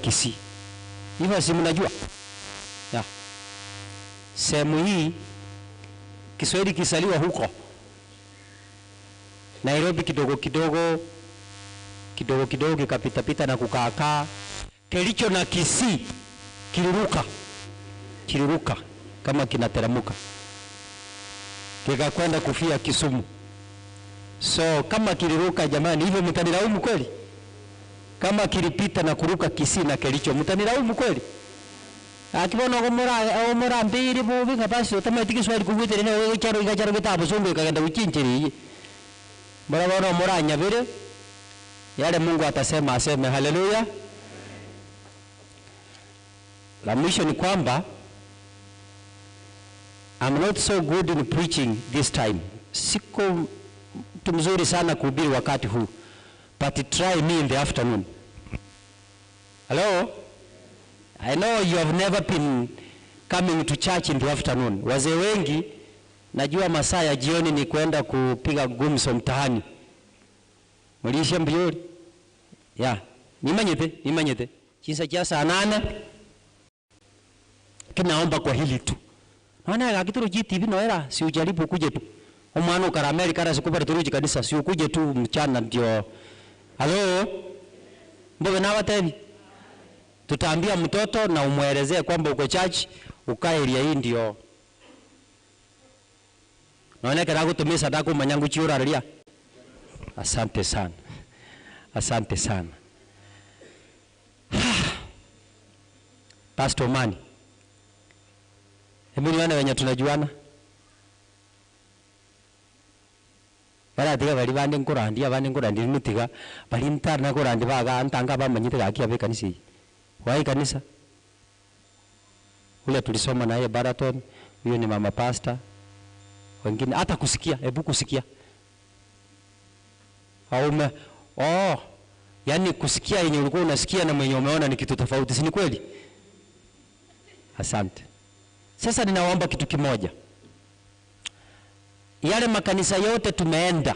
Kisii. Hivyo si mnajua? Ya. Sehemu hii Kiswahili kisaliwa huko Nairobi kidogo kidogo kidogo kidogo kikapita pita na kukaakaa. Kericho na Kisii kiliruka, kiliruka kama kinateremka kikakwenda kufia Kisumu. So kama kiliruka jamani, hivyo mtanilaumu kweli? Kama kilipita na kuruka Kisii na Kericho, mtanilaumu kweli? Akibona omora mbiri bubi ngabasi utamati Kiswahili kugwitire ne charo igacharo gitabu sungu ikagenda guchinchiri. Mbona bona omora nyabire yale Mungu atasema aseme haleluya. La mwisho ni kwamba I'm not so good in preaching this time. Siko mtu mzuri sana kuhubiri wakati huu. But try me in the afternoon. Hello? I know you have never been coming to church in the afternoon. Wazee wengi najua masaa ya jioni ni kwenda kupiga gumzo mtaani. Mlisha mbiori. Yeah. Nimanyete, nimanyete. Chinsa cha saa 8. Kinaomba kwa hili tu. Naona akituru GTV noera si ujaribu kuje tu. Omwana ukara Amerika ara sikubali turuji kanisa si ukuje tu mchana ndio. Hello? Mboga na watevi. Tutaambia mtoto na umuelezee kwamba uko church, ukae area hii ndio. Naona kera kutumia sadaka manyangu chiura ria. Asante sana. Asante sana. Pastor Mani. Hebu nione wenye tunajuana. Bara tiga bari bande nkurandi abande nkurandi nutiga bari ntana nkurandi baga ntanga bamanyite gakia be kanisa. Wai kanisa. Ule tulisoma naye Baraton, huyo ni mama pastor. Wengine hata kusikia, hebu kusikia. Aume, oh, yani kusikia yenye ulikuwa unasikia na mwenye umeona ni kitu tofauti, si ni kweli? Asante. Sasa ninawaomba kitu kimoja. Yale makanisa yote tumeenda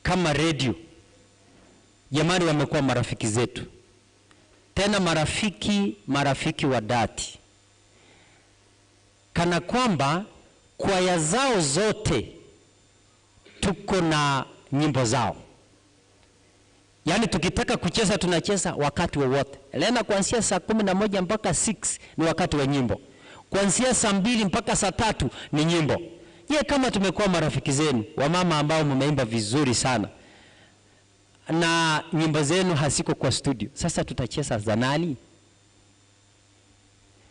kama radio, jamani, wamekuwa marafiki zetu. Tena marafiki, marafiki wa dhati. Kana kwamba kwaya zao zote tuko na nyimbo zao. Yaani tukitaka kucheza tunacheza wakati wowote. Lena kuanzia saa 11 mpaka 6 ni wakati wa nyimbo. Kuanzia saa 2 mpaka saa 3 ni nyimbo. Je, kama tumekuwa marafiki zenu, wamama ambao mmeimba vizuri sana na nyimbo zenu hasiko kwa studio, sasa tutacheza za nani?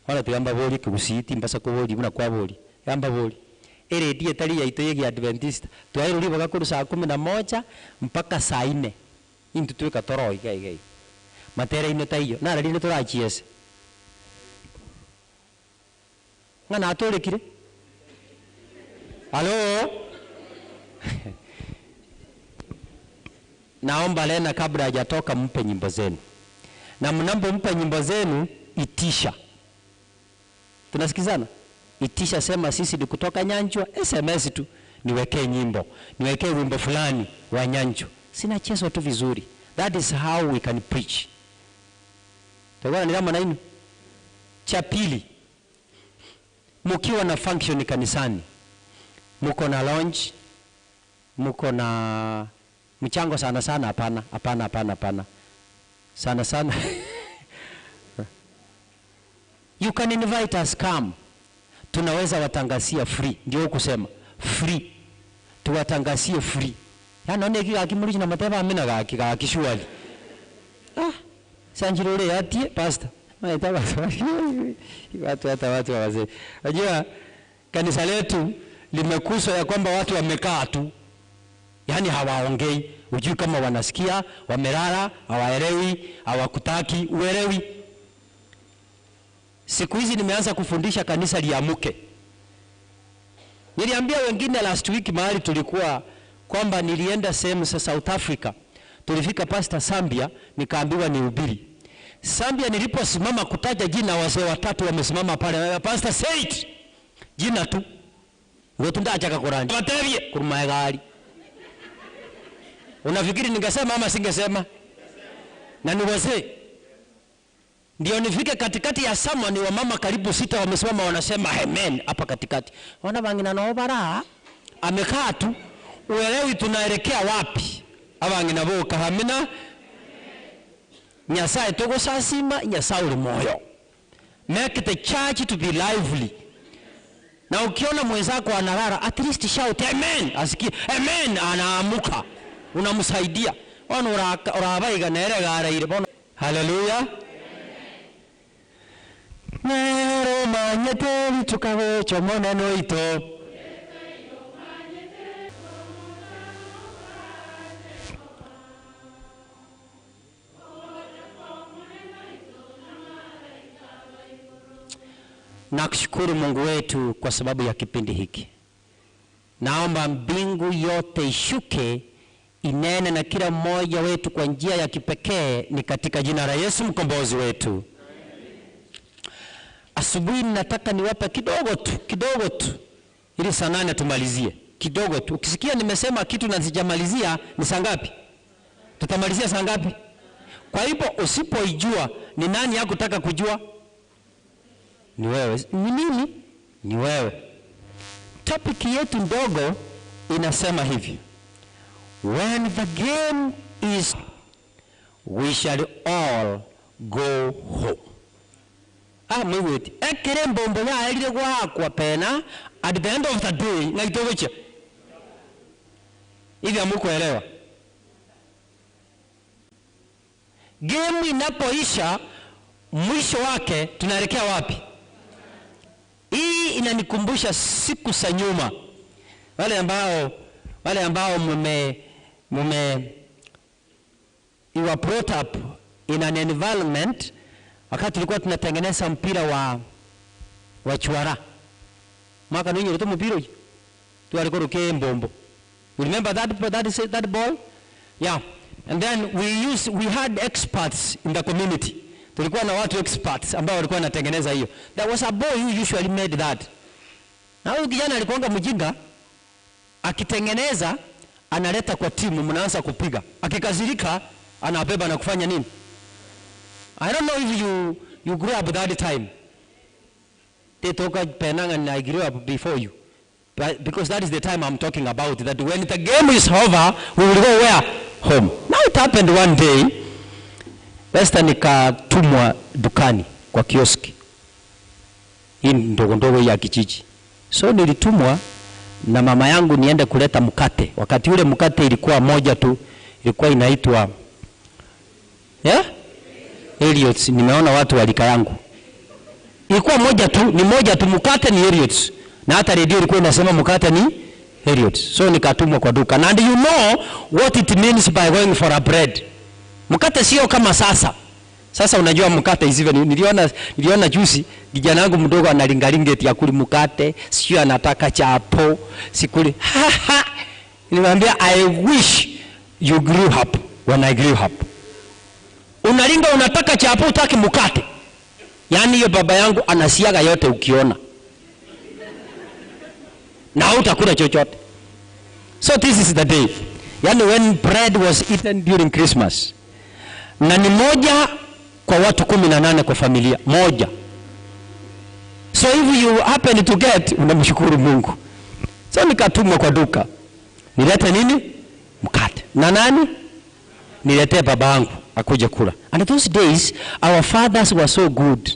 Wala tuyamba boli kusiti mbasa ko boli muna kwa boli. Yamba boli. Ere die tali ya ito yegi Adventista. Tuairuli bakakuru saa 11 mpaka saa 4. Intu tuweka toro igai igai. Matera ino taiyo. Na rali turachiese. Ngana atolekire. Halo? Naomba Lena kabla hajatoka mpe nyimbo zenu. Na mnapompa nyimbo zenu itisha. Tunasikizana? Itisha, sema sisi ni kutoka Nyanjwa, SMS tu niwekee nyimbo, niwekee wimbo fulani wa Nyanjwa. Sinachezwa tu vizuri. That is how we can preach. Tutakuwa ni kama nini? Cha pili, mkiwa na function kanisani, mko na lounge, mko na mchango sana sana, hapana, hapana, hapana, hapana. Sana sana. You can invite us, come. Tunaweza watangazia free. Ndio kusema free. Tuwatangazie free. Yaani one kika kimuri na mateva amina ga kishwali. Ah, sanjirore yatie pastor. Maitaba watu hata watu wazee. Unajua kanisa letu limekuswa ya kwamba watu wamekaa tu. Yaani hawaongei, hujui kama wanasikia, wamelala, hawaelewi, hawakutaki, uelewi. Siku hizi nimeanza kufundisha kanisa liamuke. Niliambia wengine last week mahali tulikuwa kwamba nilienda sehemu za South Africa. Tulifika Pastor Zambia, nikaambiwa nihubiri. Zambia niliposimama kutaja jina, wazee watatu wamesimama pale. Pastor say it. Jina tu. Ngotunda achaka Qurani. Watebie kuruma gari. Unafikiri ningesema ama singesema? Na ni wazee. Ndio nifike katikati ya sama ni wamama karibu 6 wamesimama wanasema amen hapa katikati. Wana bangina nao bara amekaa tu, uelewi tunaelekea wapi. Abangina boka hamina. Nyasaye togosasima, Nyasaye uri moyo. Make the church to be lively. Na ukiona mwenzako analala, at least shout amen. Asikie amen, anaamuka. Unamsaidia. Ono urabaiga nerega araire bono. Hallelujah. Nero manyete tukawe chomoneno ito. Nakushukuru Mungu wetu kwa sababu ya kipindi hiki. Naomba mbingu yote ishuke, inene na kila mmoja wetu kwa njia ya kipekee, ni katika jina la Yesu mkombozi wetu. Asubuhi nataka niwape kidogo tu, kidogo tu, ili saa 8 tumalizie. Kidogo tu. Ukisikia nimesema kitu na sijamalizia, ni saa ngapi? Tutamalizia saa ngapi? Kwa hivyo usipoijua, ni nani hakutaka kujua? Ni wewe. Ni mimi? Ni wewe. Topic yetu ndogo inasema hivi. When the game is, we shall all go home. Ah, mweweti. Ekere mbombo ya elire kwa kwa pena at the end of the day na itowecha. Hivi hamkuelewa. Game inapoisha, mwisho wake tunaelekea wapi? Hii inanikumbusha siku za nyuma. Wale ambao mume you were brought up in an environment wakati tulikuwa tunatengeneza mpira wa chwara. Mwaka ninyi ulitoa mpira huyo. Tu alikuwa ruke mbombo. You remember that ball? Yeah. And then we had experts in the community. Tulikuwa na watu experts ambao walikuwa wanatengeneza hiyo. There was a boy who usually made that. Na huyu kijana alikuwa mjinga, akitengeneza analeta kwa timu, mnaanza kupiga. Akikasirika anabeba na kufanya nini? I don't know if you grew up that time. They talk Penang and I grew up before you. But because that is the time I'm talking about, that when the game is over, we will go where? Home. Now it happened one day. Besta nikatumwa dukani kwa kioski. Hii ndogo ndogo ya kijiji. So nilitumwa na mama yangu niende kuleta mkate. Wakati ule mkate ilikuwa moja tu, ilikuwa inaitwa yeah? Elliot's. Nimeona watu walika yangu. Ilikuwa moja tu, ni moja tu, mkate ni Elliot's. Na hata radio ilikuwa inasema mkate ni Elliot's. So nikatumwa kwa duka. And you know what it means by going for a bread. Mkate sio kama sasa. Sasa unajua mkate is even, niliona juzi kijana wangu mdogo analingalinga eti akuli mkate, sio anataka chapo, sikuli. Nilimwambia I wish you grew up when I grew up. Unalinga unataka chapo, utaki mkate. Yaani hiyo baba yangu anasiaga yote ukiona. Na hutakula chochote. So this is the day. Yaani when bread was eaten during Christmas. Na ni moja kwa watu 18 kwa familia. Moja. So if you happen to get, unamshukuru Mungu. So nikatumwa kwa duka. Nilete nini? Mkate. Na nani? Niletee baba yangu akuje kula. And those days our fathers were so good.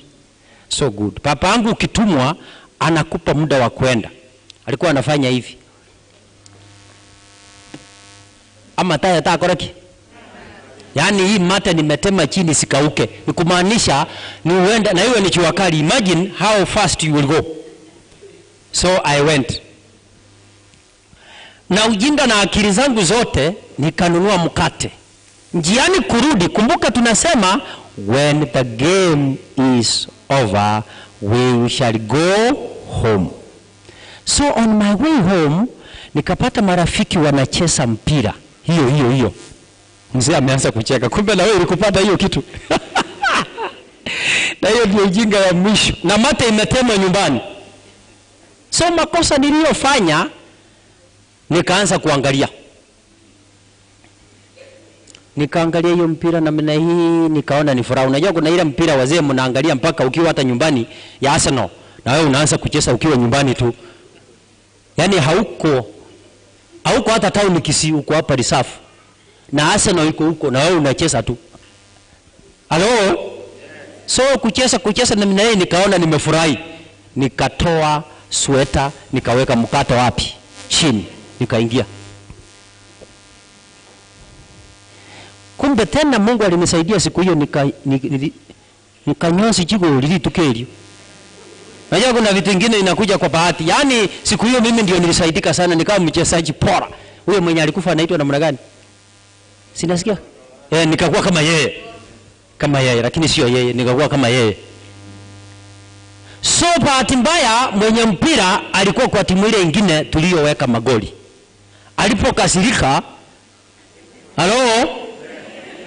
So good. Baba yangu ukitumwa anakupa muda wa kwenda. Alikuwa anafanya hivi. Ama taya takoreki. Yaani hii mate nimetema chini sikauke. Ni kumaanisha ni uenda na iwe ni jua kali. Imagine how fast you will go. So I went. Na ujinga na akili zangu zote nikanunua mkate. Njiani kurudi, kumbuka tunasema when the game is over we shall go home. So on my way home nikapata marafiki wanacheza mpira. Hiyo hiyo hiyo. Mzee ameanza kucheka. Kumbe na wewe ulikupata hiyo kitu. Na hiyo ndio ujinga ya mwisho. Na mate imetemwa nyumbani. So makosa niliyofanya, nikaanza kuangalia. Nikaangalia hiyo mpira namna hii, nikaona ni furaha. Unajua kuna ile mpira wazee mnaangalia mpaka ukiwa hata nyumbani ya Arsenal, na wewe unaanza kucheza ukiwa nyumbani tu. Yaani hauko hata town Kisii, uko hapa Reserve. Na Arsenal iko huko na wewe unacheza tu. Halo? So kucheza namna hii nikaona nimefurahi. Nikatoa sweta, nikaweka mkato wapi? Chini, nikaingia. Kumbe tena Mungu alinisaidia siku hiyo, nikanyosi jigo lilitukelio. Unajua kuna vitu vingine inakuja kwa bahati. Yaani siku hiyo mimi ndio nilisaidika sana, nikawa mchezaji bora. Huyo mwenye alikufa anaitwa namna gani? Sinasikia? Nikakuwa kama yeye. Kama yeye, lakini sio yeye, nikakuwa kama yeye. So bahati mbaya mwenye mpira alikuwa kwa timu ile nyingine tuliyoweka magoli. Alipokasirika, halo,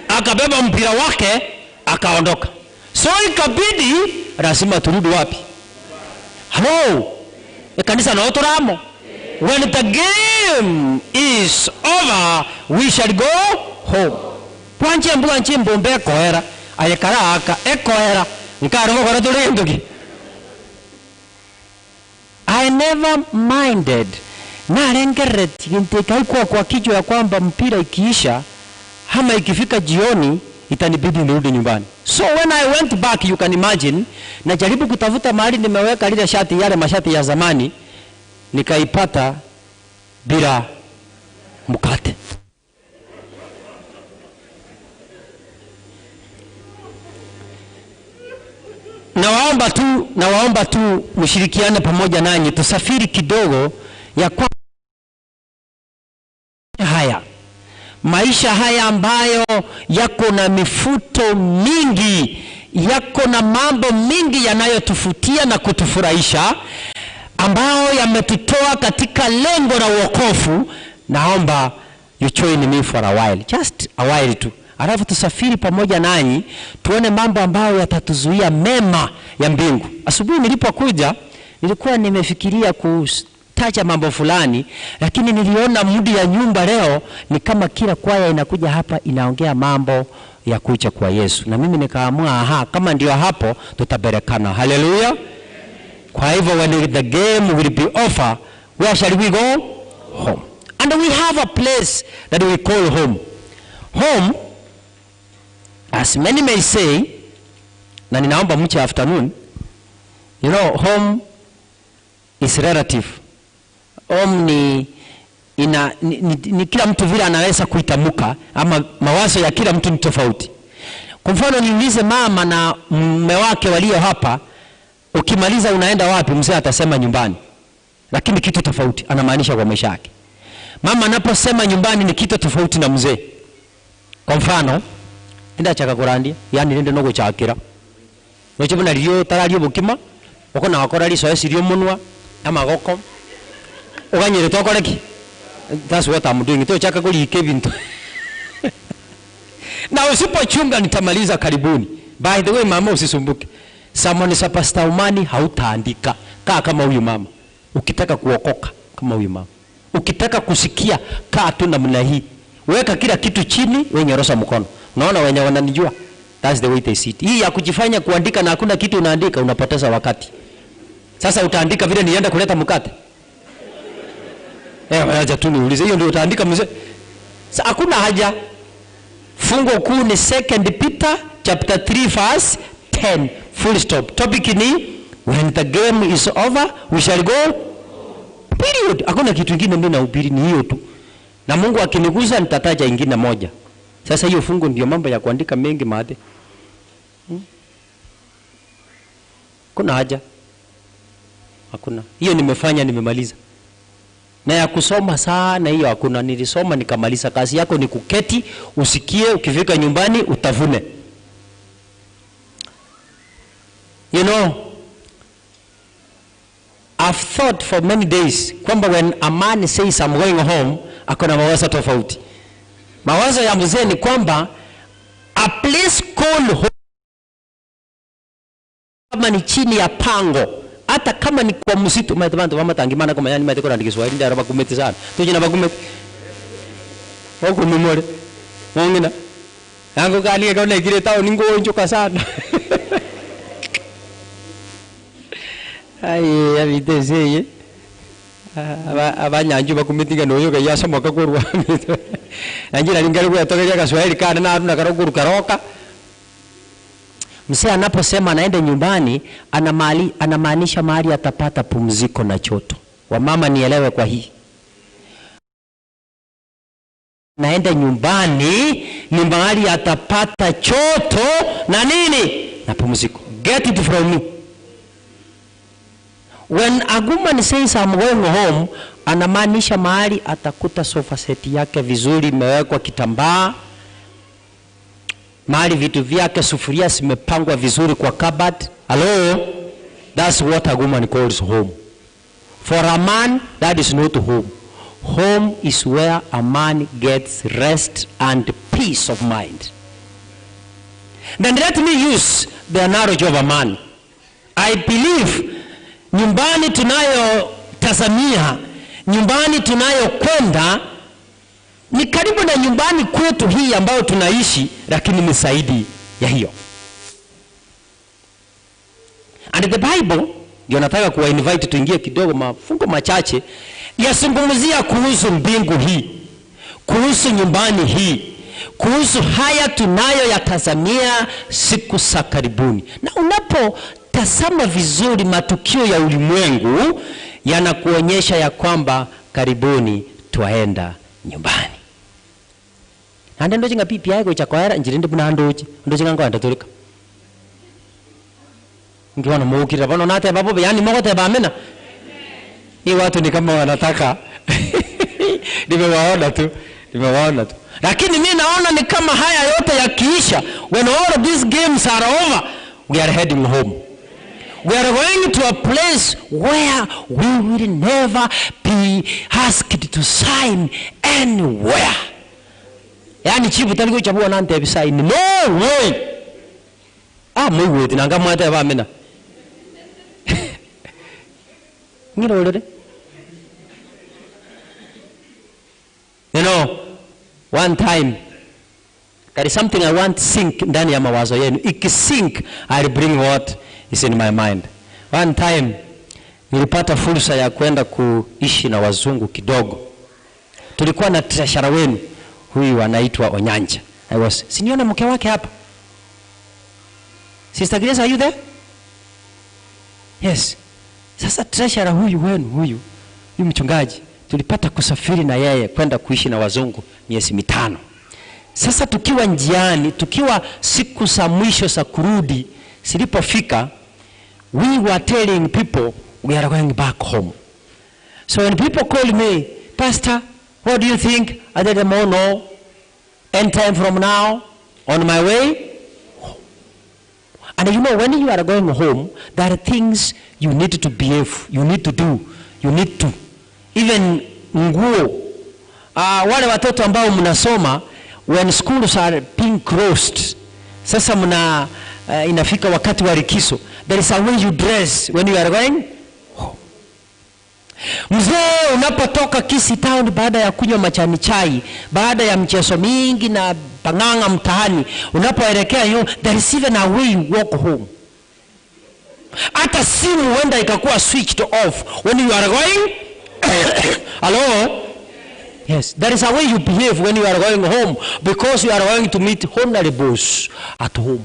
akabeba mpira wake akaondoka. So ikabidi lazima turudi wapi? Halo, kanisa na otoramo. When the game is over, we shall go home. Bwanche mbwanche mbombe koera, ayekara aka ekoera, nkarongo kora tulendoki. I never minded. Na rengereti haikuwa kwa kichwa ya kwamba mpira ikiisha ama ikifika jioni itanibidi nirudi nyumbani. So when I went back, you can imagine, najaribu kutafuta mahali nimeweka lile shati, yale mashati ya zamani, nikaipata bila mkate. Nawaomba tu mshirikiane pamoja nanyi, tusafiri kidogo ya kwa haya maisha haya ambayo yako na mifuto mingi, yako na mambo mingi yanayotufutia na kutufurahisha, ambayo yametutoa katika lengo la wokovu. Naomba you join me for a while, just a while tu. Alafu tusafiri pamoja nanyi tuone mambo ambayo yatatuzuia mema ya mbingu. Asubuhi nilipokuja nilikuwa nimefikiria kutaja mambo fulani, lakini niliona mudi ya nyumba leo ni kama kila kwaya inakuja hapa inaongea mambo ya kuja kwa Yesu. Na mimi nikaamua, aha, kama ndio hapo tutaberekana. Hallelujah. Kwa hivyo when the game will be over, where shall we go? Home. And we have a place that we call home. Home, as many may say, na ninaomba mche afternoon, you know, home is relative. Home ni kila mtu vile anaweza kuitamuka, ama mawazo ya kila mtu ni tofauti. Kwa mfano niulize mama na mume wake walio hapa, ukimaliza unaenda wapi? Mzee atasema nyumbani. Lakini kitu tofauti anamaanisha kwa maisha yake. Mama anaposema nyumbani ni kitu tofauti na mzee. Kwa mfano, ndachaka kurandia, yani nende no guchakira. Nochibona rio tarario bukima, okona wakora riso esirio munwa amagoko. Uganyire tokoreki. That's what I'm doing. Tochaka kulike bintu. Na usipochunga nitamaliza karibuni. By the way, mama usisumbuke. Samoni sa Pastor Umani hautaandika. Kaa kama huyu mama. Ukitaka kuokoka kama huyu mama. Ukitaka kusikia kaa tu namna hii. Weka kila kitu chini, wewe nyorosha mkono. Unaona wenye wananijua? That's the way they see it. Hii ya kujifanya kuandika na hakuna kitu unaandika, unapoteza wakati. Sasa utaandika vile nienda kuleta mkate. Acha tu niulize, hiyo ndio utaandika mzee? Sasa hakuna haja. Fungo kuu ni 2 Peter chapter 3 verse 10. Full stop. Topic ni when the game is over we shall go. Period. Hakuna kitu kingine mimi nahubiri, ni hiyo tu. Na Mungu akinigusa nitataja ingine moja. Sasa hiyo fungu ndio mambo ya kuandika mengi maade. Kuna haja? Hakuna. Hiyo nimefanya, nimemaliza. Na ya kusoma sana hiyo hakuna. Nilisoma nikamaliza. Kazi yako ni kuketi, usikie, ukifika nyumbani utavune. You know, I've thought for many days kwamba when a man says I'm going home, akona mawazo tofauti. Mawazo ya mzee ni kwamba a place called home, kama ni chini ya pango, hata kama ni kwa msitu, maana mama tangimana kama yani maana kwa Kiswahili ndio abakumeti sana. Tuje na bakumeti. Wako mumore. Mwongina. Yangu kani kaona ikire town ngonjoka sana. Ai abiteseye. Abanyanju bakumitinga noyo kayasoma kakurwa. Nanjira lingari kuyatokeria Kiswahili kana na aruna karoguru karoka. Mzee anaposema anaenda nyumbani, anamaanisha mahali atapata pumziko na choto. Wamama nielewe kwa hii. Naenda nyumbani ni mahali atapata choto na nini? Na pumziko. Get it from me. When a woman says I'm going home, anamaanisha mahali atakuta sofa set yake vizuri imewekwa kitambaa. Mahali vitu vyake, sufuria zimepangwa vizuri kwa cupboard. Hello? That's what a woman calls home. For a man, that is not home. Home is where a man gets rest and peace of mind. Then let me use the analogy of a man. I believe nyumbani tunayotazamia, nyumbani tunayokwenda ni karibu na nyumbani kwetu hii ambayo tunaishi, lakini ni zaidi ya hiyo. And the Bible, ndio nataka kuwa invite tuingie kidogo mafungo machache, yasungumzia kuhusu mbingu hii, kuhusu nyumbani hii, kuhusu haya tunayoyatazamia siku za karibuni. Na unapotazama vizuri matukio ya ulimwengu yanakuonyesha ya kwamba karibuni twaenda nyumbani. Nande ndochi nga pipi yako chakwara njirinde buna ndochi ndochi nga ngwanda tulika. Ngiwana muukira bano nate babobe yani mogote bamena. Hii watu ni kama wanataka. Nimewaona tu, nimewaona tu. Lakini mimi naona ni kama haya yote yakiisha, when all of these games are over, we are heading home. We are going to a place where we will never be asked to sign anywhere. Yani chifu taliko chabua nante sign. No way. Ah, mungu tinanga mwate ba mena. Ngiro lore. You know, one time there is something I want sink ndani ya mawazo yenu. Ikisink, I'll bring what is in my mind. One time nilipata fursa ya kwenda kuishi na wazungu kidogo. Tulikuwa na treasurer wenu huyu anaitwa Onyanja. I was, siniona mke wake hapa. Sister Grace, are you there? Yes. Sasa treasurer huyu wenu huyu mchungaji, tulipata kusafiri na yeye kwenda kuishi na wazungu miezi 5. Sasa tukiwa njiani, tukiwa siku za mwisho za kurudi, silipofika, we were telling people we are going back home. So when people call me, Pastor, what do you think? I tell them, oh no, end time from now, on my way home. And you know, when you are going home, there are things you need to behave, you need to do, you need to. Even nguo. Wale watoto ambao mnasoma, when schools are being closed, sasa mna inafika wakati wa likizo, there is a way you dress when you are going home. Mzee unapotoka Kisii Town baada ya kunywa majani chai, baada ya mchezo mingi na panganga mtaani, unapoelekea hiyo, there is even a way you walk home. Hata simu huenda ikakuwa switched off when you are going. Hello? Yes, there is a way you behave when you are going home, because you are going to meet honorables at home.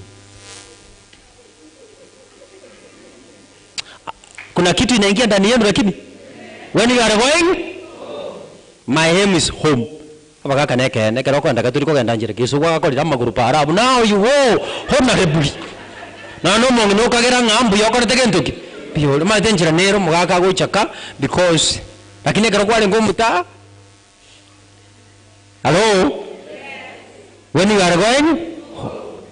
Kuna kitu inaingia ndani yenu, lakini when you are going, my aim is home. Abakaka neke neke roko ndaka turi kogenda njira kisu kwa kolira maguru para. Now you go honorably. Na no mongi no kagera ngambu yokorete kentuki. Biyo ma tenjira nero mugaka gochaka because lakini kero kwale ngomuta. Hello? When you are going home.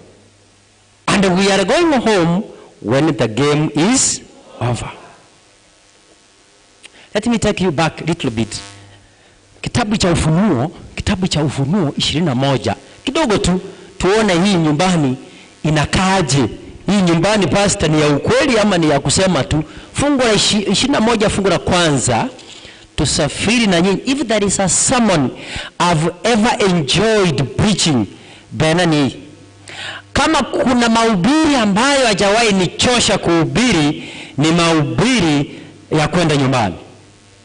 And we are going home when the game is over. Let me take you back a little bit. Kitabu cha Ufunuo, kitabu cha Ufunuo 21. Kidogo tu tuone hii nyumbani inakaaje. Hii nyumbani pastor ni ya ukweli ama ni ya kusema tu? Fungu la 21 fungu la kwanza. Tusafiri na nyinyi. If there is a sermon I've ever enjoyed preaching, bena ni Kama kuna mahubiri ambayo hajawahi nichosha kuhubiri, ni mahubiri ya kwenda nyumbani.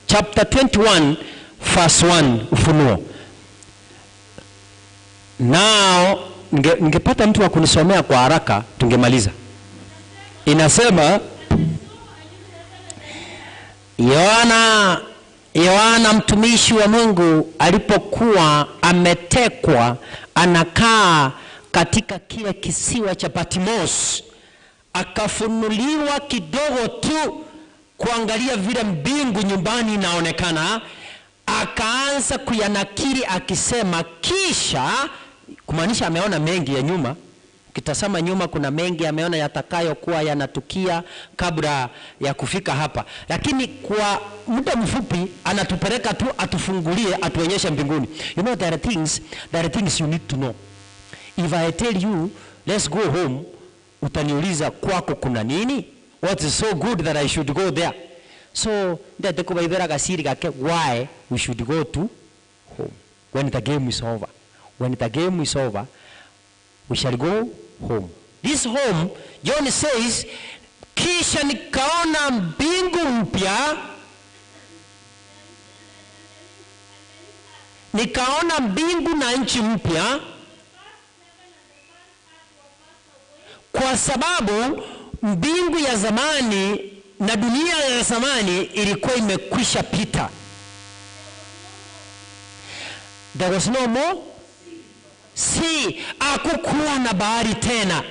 Chapter 21 verse 1, Ufunuo. Now ningepata mtu wa kunisomea kwa haraka tungemaliza. Inasema Yohana mtumishi wa Mungu alipokuwa ametekwa, anakaa katika kile kisiwa cha Patmos, akafunuliwa kidogo tu kuangalia vile mbingu nyumbani inaonekana, akaanza kuyanakiri akisema, kisha, kumaanisha ameona mengi ya nyuma. Ukitazama nyuma kuna mengi ameona yatakayokuwa yanatukia kabla ya kufika hapa. Lakini kwa muda mfupi anatupeleka tu atufungulie, atuonyeshe mbinguni. You know, there are things you need to know. If I tell you let's go home, utaniuliza kwako kuna nini? What is so good that I should go there? So ndate kasiri kake why we should go to home when the game is over. When the game is over, we shall go home. This home, John says, kisha nikaona mbingu mpya, nikaona mbingu na nchi mpya, kwa sababu mbingu ya zamani na dunia ya zamani ilikuwa imekwisha pita. There was no more sea. Hakukuwa na bahari tena.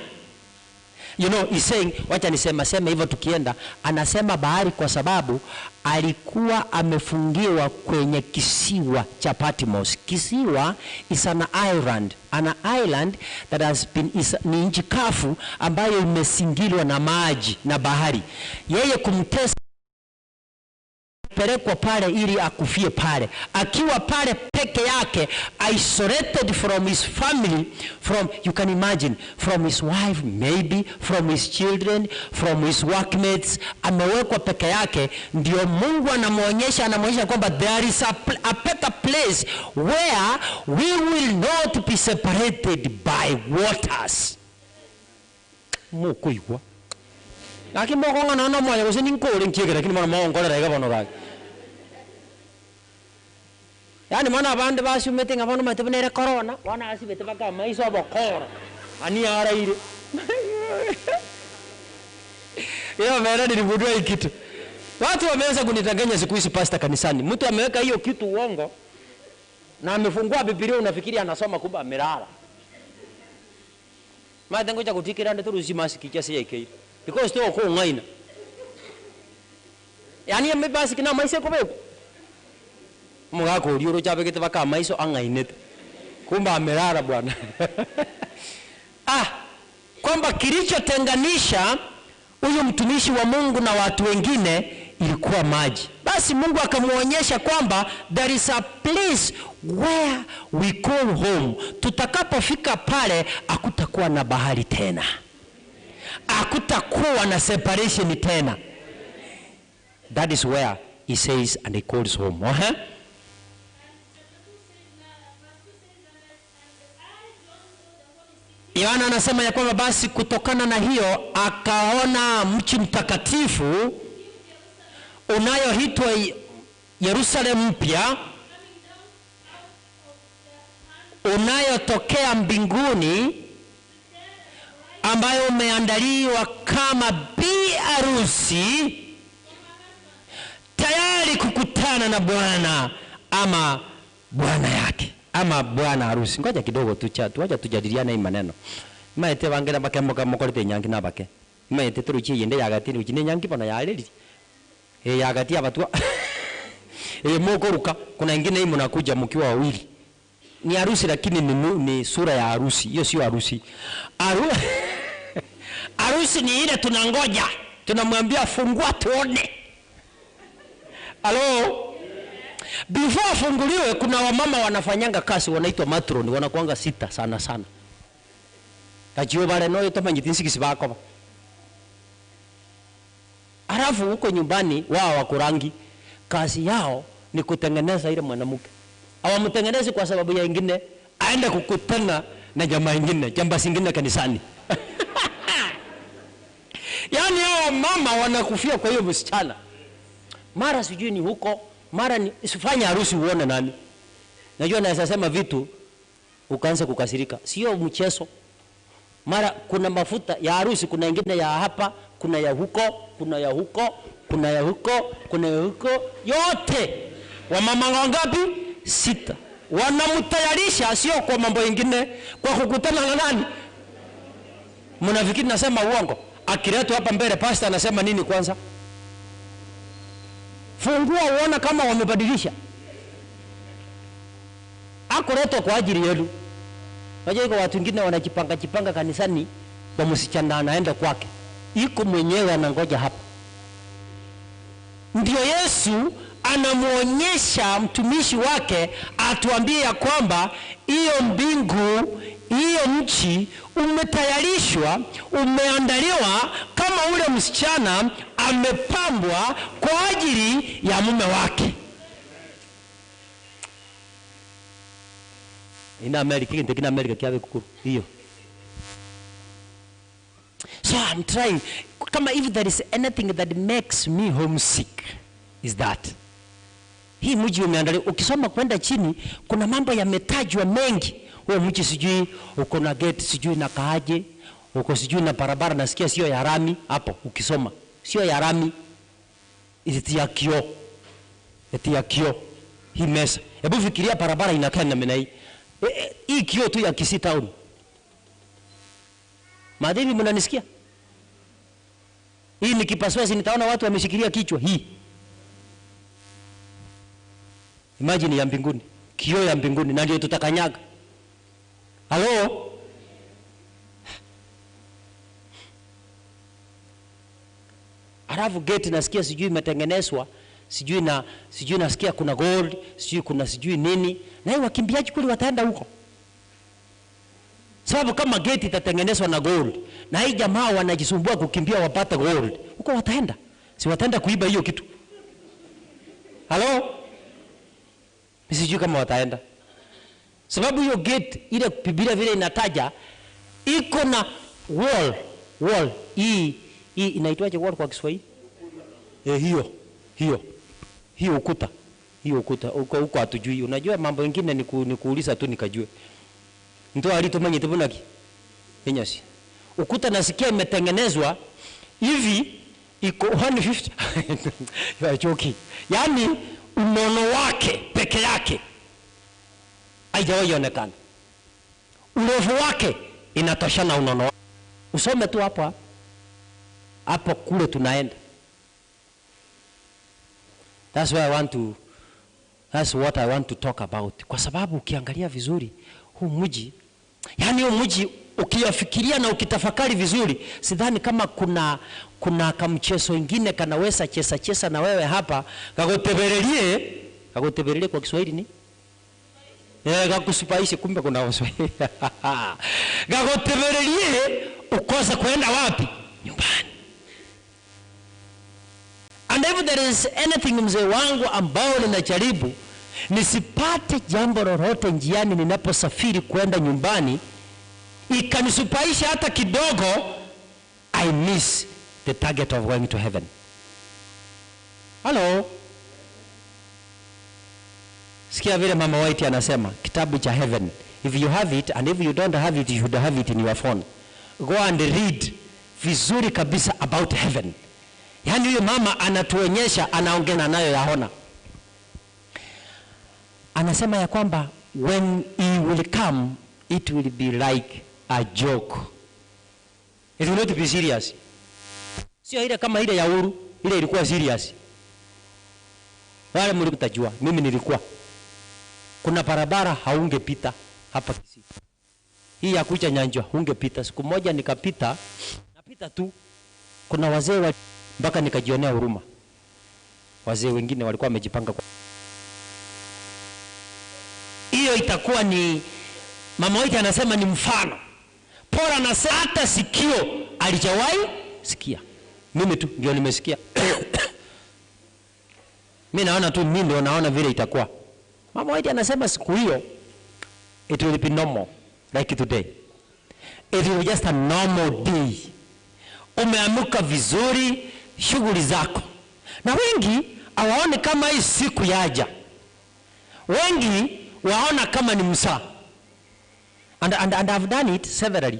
You know, he's saying, wacha nisema sema hivyo tukienda, anasema bahari kwa sababu alikuwa amefungiwa kwenye kisiwa cha Patmos. Kisiwa is an island, an island that has been, ni nchi kavu ambayo imesingirwa na maji na bahari. Yeye kumtesa pelekwa pale ili akufie pale. Akiwa pale peke yake, isolated from his family, from, you can imagine, from his wife maybe, from his children, from his workmates, amewekwa peke yake. Ndio Mungu anamuonyesha kwamba there is a better place where we will not be separated by waters. Mukuigwa. Lakini moko ngana moya gose ninkore nkiegera lakini mwana mongorera iga bono gaki. Yani mwana abande basumete ngabona matebonere corona, wana asibete baka maiso abokora. Ani araire. Yeye mera nilibudua hii kitu. Watu wameanza kunitanganya siku hizi pastor kanisani. Mtu ameweka hiyo kitu uongo na amefungua Biblia unafikiri anasoma kumbe amelala. Madengo cha kutikira ndo turuzi maski cha CK. Because to ko ngaina. Yani amebasi kina maisha kobeko. Mugako urioro chabegete baka maiso angainete. Kumbe amelala bwana. Ah, kwamba kilichotenganisha huyu mtumishi wa Mungu na watu wengine ilikuwa maji. Basi Mungu akamuonyesha kwamba there is a place where we call home. Tutakapofika pale hakutakuwa na bahari tena. Hakutakuwa na separation tena. That is where he says and he calls home. Uh-huh. Yohana anasema ya kwamba basi kutokana na hiyo akaona mji mtakatifu unayoitwa Yerusalemu mpya, unayotokea mbinguni, ambayo umeandaliwa kama bi harusi tayari kukutana na Bwana ama bwana yake ama bwana harusi. Ngoja kidogo tu cha tuacha tujadiliane hii maneno. Maete bangera bake moka mokorete nyangi na bake. Maete turuchi yende yagati ruchi nyangi bona yareri. Yagati abatua. Mokoruka kuna ingine hii mnakuja mkiwa wawili. Ni harusi lakini ni sura ya harusi. Hiyo sio harusi. Harusi ni ile tunangoja. Tunamwambia fungua tuone. Hello? Before afunguliwe kuna wamama wanafanyanga kazi wanaitwa matron, wanakuanga sita sana sana. Kajio bare no yotamanyiti nsikisi bako. Alafu huko nyumbani wao wakurangi kazi yao ni kutengeneza ile mwanamke. Hawamtengenezi kwa sababu ya ingine, aende kukutana na jamaa ingine, jamba zingine kanisani. Yaani hao mama wanakufia kwa hiyo msichana. Mara sijui ni huko, mara ni usifanye harusi uone nani. Najua naweza sema vitu ukaanza kukasirika. Sio mchezo. Mara kuna mafuta ya harusi, kuna ingine ya hapa, kuna ya huko, kuna ya huko, kuna ya huko, kuna ya huko, yote. Wamama wangapi? 6. Wanamtayarisha sio kwa mambo mengine, kwa kukutana na nani? Mnafikiri nasema uongo? Akiletwa hapa mbele pastor anasema nini kwanza? Fungua uone kama wamebadilisha. Akuletwa kwa ajili yenu. Unajua iko watu wengine wanajipanga jipanga kanisani kwa msichana anaenda kwake. Iko mwenyewe anangoja hapa. Ndio Yesu anamuonyesha mtumishi wake atuambie ya kwamba hiyo mbingu, hiyo nchi umetayarishwa, umeandaliwa kama ule msichana amepambwa kwa ajili ya mume wake. Ina Amerika, kina Amerika kiawe kukuru hiyo. So I'm trying, kama if there is anything that makes me homesick is that. Hii mji umeandaliwa. Ukisoma kwenda chini kuna mambo yametajwa mengi. Huo mji sijui uko na gate sijui na kaaje, uko sijui na barabara nasikia sio ya rami hapo ukisoma. Sio ya rami. Iti ya kioo. Iti ya kioo. Hii mesa. Hebu fikiria barabara inakaa namna hii. Hii kioo tu ya Kisii town. Madeni mnanisikia? Hii nikipasua si nitaona watu wameshikilia kichwa hii. Imagine ya mbinguni, kioo ya mbinguni na ndio tutakanyaga. Halo? Alafu gate nasikia sijui imetengenezwa, sijui na sijui nasikia kuna gold, sijui kuna sijui nini. Na hiyo wakimbiaji kule wataenda huko. Sababu kama gate itatengenezwa na gold, na hii jamaa wanajisumbua kukimbia wapate gold, huko wataenda. Si wataenda kuiba hiyo kitu. Halo? Sijui kama wataenda. Sababu hiyo gate ile Biblia vile inataja iko na wall, wall. Hii inaitwaje wall kwa Kiswahili? Hiyo. Hiyo ukuta. Hiyo ukuta. Huko huko hatujui. Unajua mambo mengine ni kuuliza tu nikajue. Mtu alitumanye tebunaki. Enyasi. Ukuta nasikia imetengenezwa hivi iko 150. You are joking. Yaani unono wake peke yake haijawahi onekana. Urefu wake inatoshana unono. Usome tu hapo hapo kule tunaenda. That's why I want to, that's what I want to talk about. Kwa sababu ukiangalia vizuri huu mji, yani huu mji ukiyafikiria na ukitafakari vizuri, sidhani kama kuna kamchezo ingine kanaweza chesa chesa na wewe hapa kakuteberelie. Kakuteberelie kwa Kiswahili ni kakusupaishe, kumbe kuna Kiswahili. Kakuteberelie ukose kwenda wapi? Nyumbani. And if there is anything mzee wangu ambao ninajaribu nisipate jambo lolote njiani ninaposafiri kwenda nyumbani ikanisupaisha hata kidogo, I miss the target of going to heaven. Hello? Sikia vile Mama White anasema, kitabu cha heaven. If you have it, and if you don't have it, you should have it in your phone. Go and read vizuri kabisa about heaven. Yaani huyo mama anatuonyesha, anaongea nayo yaona. Anasema ya kwamba when he will come, it will be like a joke. It will not be serious. Sio ile kama ile ya Uhuru, ile ilikuwa serious. Wale mlimtajua, mimi nilikuwa. Kuna barabara haungepita hapa Kisii. Hii ya kucha Nyanjwa hungepita. Siku moja nikapita, napita tu. Kuna wazee wa mpaka nikajionea huruma. Wazee wengine walikuwa wamejipanga. Hiyo itakuwa ni Mama White anasema ni mfano. Paul anasema hata sikio alijawahi sikia. Mimi tu ndio nimesikia. Mimi naona tu, mimi ndio naona vile itakuwa. Mama White anasema siku hiyo it will be normal. Like today. It will be just a normal day. Umeamuka vizuri, shughuli zako. Na wengi hawaoni kama hii siku yaja. Wengi waona kama ni msaa. And I've done it severally.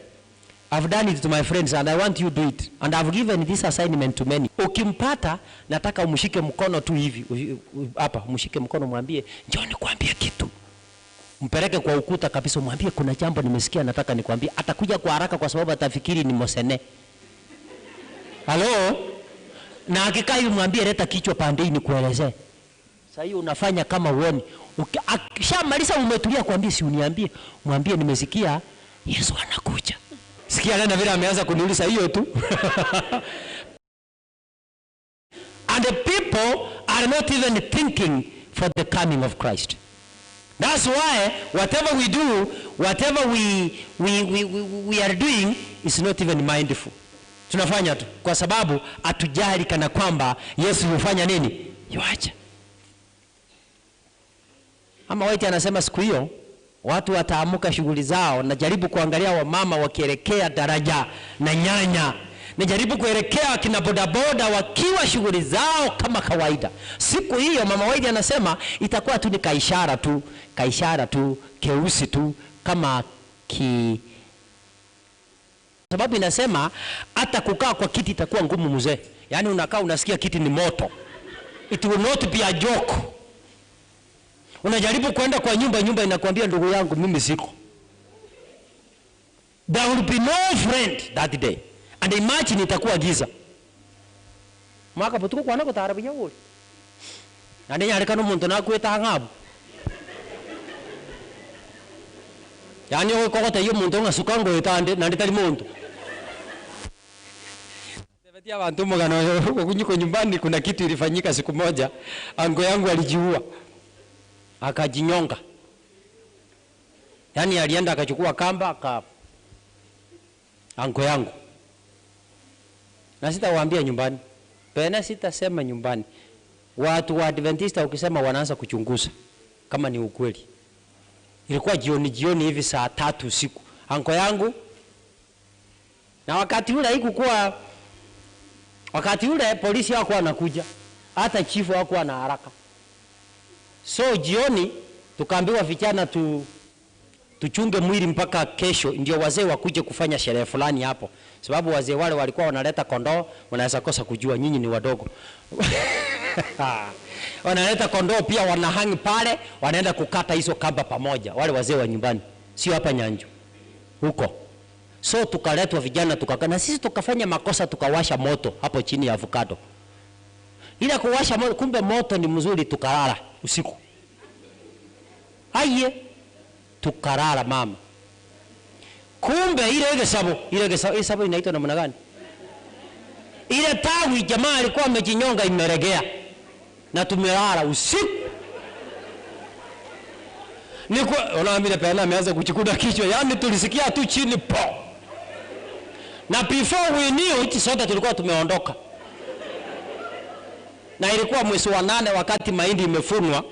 I've done it to my friends and I want you to do it. And I've given this assignment to many. Ukimpata, nataka umshike mkono tu hivi. Hapa, umshike mkono mwambie, njoo nikwambie kitu. Mpeleke kwa ukuta kabisa, umwambie kuna jambo nimesikia nataka nikwambie. Atakuja kwa haraka kwa sababu atafikiri ni mosene. Halo? Na akikaa hivi mwambie leta kichwa pande hii nikuelezee. Sasa hiyo unafanya kama uone. Akishamaliza umetulia kwambie si uniambie. Mwambie nimesikia Yesu anakuja. Sikia nani vile ameanza kuniuliza hiyo tu. And the people are not even thinking for the coming of Christ. That's why whatever we do, whatever we are doing is not even mindful. Tunafanya tu kwa sababu hatujali kana kwamba Yesu hufanya nini? Yuacha. Ama White anasema siku hiyo watu wataamuka shughuli zao. Najaribu kuangalia wamama wakielekea daraja na nyanya. Najaribu kuelekea kina bodaboda wakiwa shughuli zao kama kawaida. Siku hiyo Mama White anasema itakuwa tu ni kaishara tu, keusi tu kama ki. Sababu inasema hata kukaa kwa kiti itakuwa ngumu mzee. Yaani unakaa unasikia kiti ni moto. It will not be a joke. Unajaribu kwenda kwa nyumba, nyumba inakuambia ndugu yangu mimi siko. There will be no friend that day. And imagine itakuwa giza. Mwaka butuko kwa nako taarabu ya woli. Na ndiye alika no muntu nakweta ngabu. Yaani okokota hiyo muntu ngasukango etande na nditali muntu. Tebetia bantu mugano huko nyumbani kuna kitu ilifanyika siku moja. Ango yangu alijiua. Akajinyonga. Yaani alienda akachukua kamba aka ango yangu. Na sitawaambia nyumbani. Pena sitasema nyumbani. Watu wa Adventista ukisema wanaanza kuchunguza kama ni ukweli. Ilikuwa jioni jioni hivi saa 3 usiku. Anko yangu, na wakati ule haikukuwa, wakati ule polisi hawakuwa wanakuja, hata chifu hawakuwa na haraka. So jioni tukaambiwa vijana tuchunge mwili mpaka kesho ndio wazee wakuje kufanya sherehe fulani hapo. Sababu wazee wale walikuwa wanaleta kondoo, wanaweza kosa kujua nyinyi ni wadogo. Wanaleta kondoo pia wanahangi pale, wanaenda kukata hizo kamba pamoja, wale wazee wa nyumbani, sio hapa Nyanjo. Huko. So tukaletwa vijana tukakaa, na sisi tukafanya makosa tukawasha moto hapo chini ya avocado. Ila kuwasha moto, kumbe moto ni mzuri, tukalala usiku. Aye, tukalala mama. Kumbe ile sabo, ile sabo inaitwa namna gani? Ile tawi jamaa alikuwa amejinyonga imeregea. Na tumelala usiku. Niko unaambia pena ameanza kuchikuda kichwa. Yaani tulisikia tu chini po. Na before we knew it, sote tulikuwa tumeondoka. Na ilikuwa mwezi wa 8 wakati mahindi imefunwa.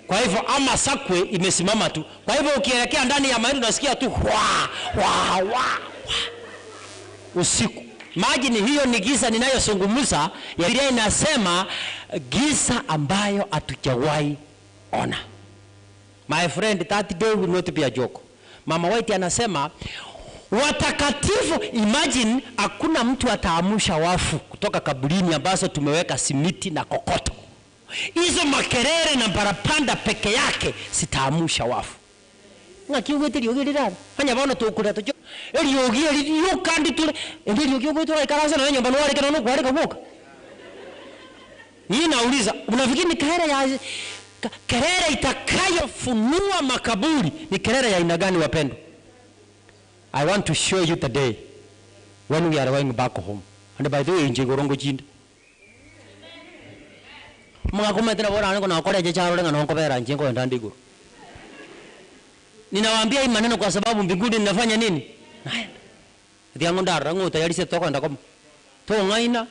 Kwa hivyo ama sakwe imesimama tu. Kwa hivyo ukielekea ndani ya mahindi unasikia tu wa wa wa wa. Usiku. Maji ni hiyo ni giza ninayozungumza. Biblia inasema giza ambayo hatujawahi ona. My friend, that day will not be a joke. Mama White anasema watakatifu, imagine hakuna mtu ataamusha wafu kutoka kaburini ambazo tumeweka simiti na kokoto. Hizo makerere na barapanda peke yake sitaamusha wafu. Ngakiugete riogerera. Hanya bona tukura tujo. Eriogie riokandi tule. Eriogie goitora ikarasa na nyumba no areke no kwareka boka. Ni nauliza, unafikiri ni kelele ya kelele itakayofunua makaburi ni kelele ya aina gani wapendwa? I want to show you the day when we are going back home. And by the way, nje gorongo jinda. Mwakometera bora anako na kore je charo lenga na nkobera nje ngo ndandigo. Ninawaambia hii maneno kwa sababu mbinguni ninafanya nini? Naenda. Ndiango ndara ngo tayari se toka ndakoma. To ngaina.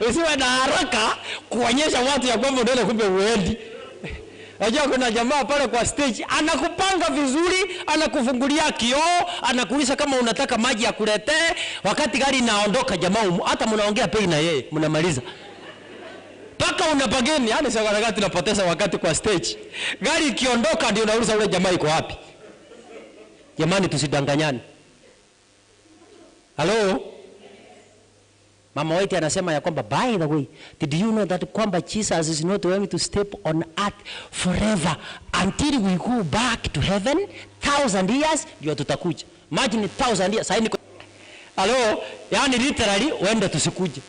Usiwe na haraka kuonyesha watu ya kwamba ndio kumbe uendi. Unajua kuna jamaa pale kwa stage anakupanga vizuri, anakufungulia kioo, anakuuliza kama unataka maji akuletee. Wakati gari inaondoka, jamaa hata mnaongea pei na yeye, mnamaliza. Paka unapageni, yani sasa wakati tunapoteza wakati kwa stage. Gari ikiondoka ndio unauliza ule jamaa yuko wapi. Jamani, tusidanganyane. Hello? Mama White anasema ya kwamba, by the way, did you know that kwamba Jesus is not going to step on earth forever until we go back to heaven 1,000 years ndio tutakuja. Imagine 1,000 years. Sasa niko hello, yani literally wenda tusikuje.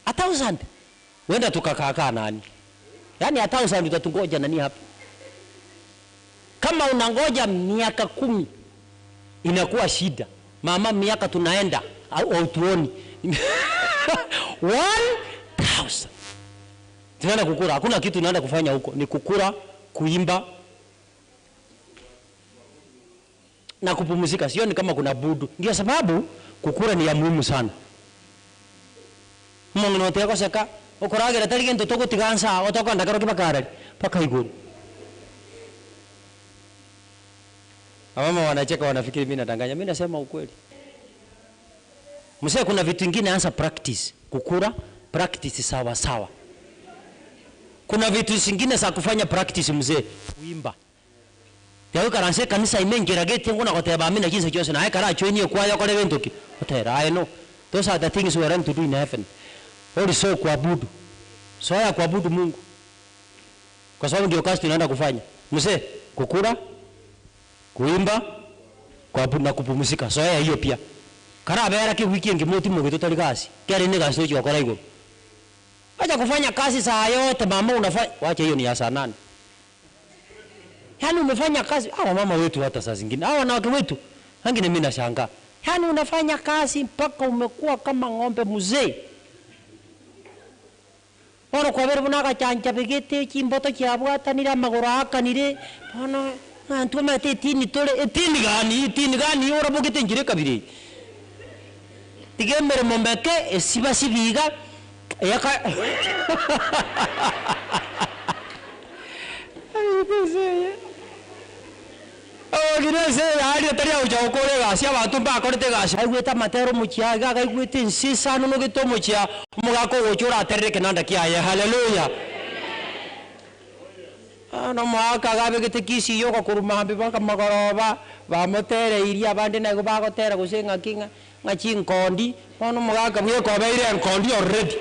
1,000. Wenda tukakaa nani? Yani 1,000 utatungoja nani hapa? Kama unangoja miaka 10 inakuwa shida. Mama, miaka tunaenda au tuoni. 1,000. Tunaenda kukura, hakuna kitu tunaenda kufanya huko, ni kukura, kuimba na kupumzika. Sioni kama kuna budu. Ndio sababu kukura ni ya muhimu sana. Mungu noteko seka okoragera tari gento togotigansa otokanda karo kibakarari paka iguru. Mama wanacheka, wanafikiri mimi nadanganya. Mimi nasema ukweli. Msee, kuna vitu vingine anza practice. Kukura, practice sawa sawa. Kuna vitu vingine za kufanya practice mzee, kuimba. Yawe karanse kanisa imengera gete ngona koteba amina jinsi chose na kara chweni kwa ya kore bentoki. Otera, I know. Those are the things we are to do in heaven. Also kuabudu. Soya kuabudu Mungu. Kwa sababu ndio kazi tunaenda kufanya. Mzee, kukura, kuimba, kuabudu na kupumzika. Soya hiyo pia. Kara bera ki wiki ngimoti mugeto tali kazi. Kare ni kazi tochi wakora hiyo. Acha kufanya kazi saa yote mama unafanya. Wacha hiyo ni ya saa 8. Yaani umefanya kazi, hawa mama wetu hata saa zingine, hawa wanawake wetu. Wengine mimi nashangaa. Yaani unafanya kazi mpaka umekuwa kama ng'ombe mzee. Ono kwa bere bunaka chanja begete chimboto chiabwatanira magoro akanire. Bono antu mate tini tole etini gani orabogete njire kabiri. Tigemere mombeke esiba sibiga yaka. Oh, kinese ari taria uja okore gasi abantu bakorete gasi aigweta matero muchia gaga igwete nsisano no gito muchia mugako gochora terere kenanda kiaye. Hallelujah. Ano mwaka gabe gete kisi yoka kuruma hambi baka magoroba bamotere iria abandi nago bagotera gusenga kinga ngachinkondi bono mugaka mwe kobeire nkondi already.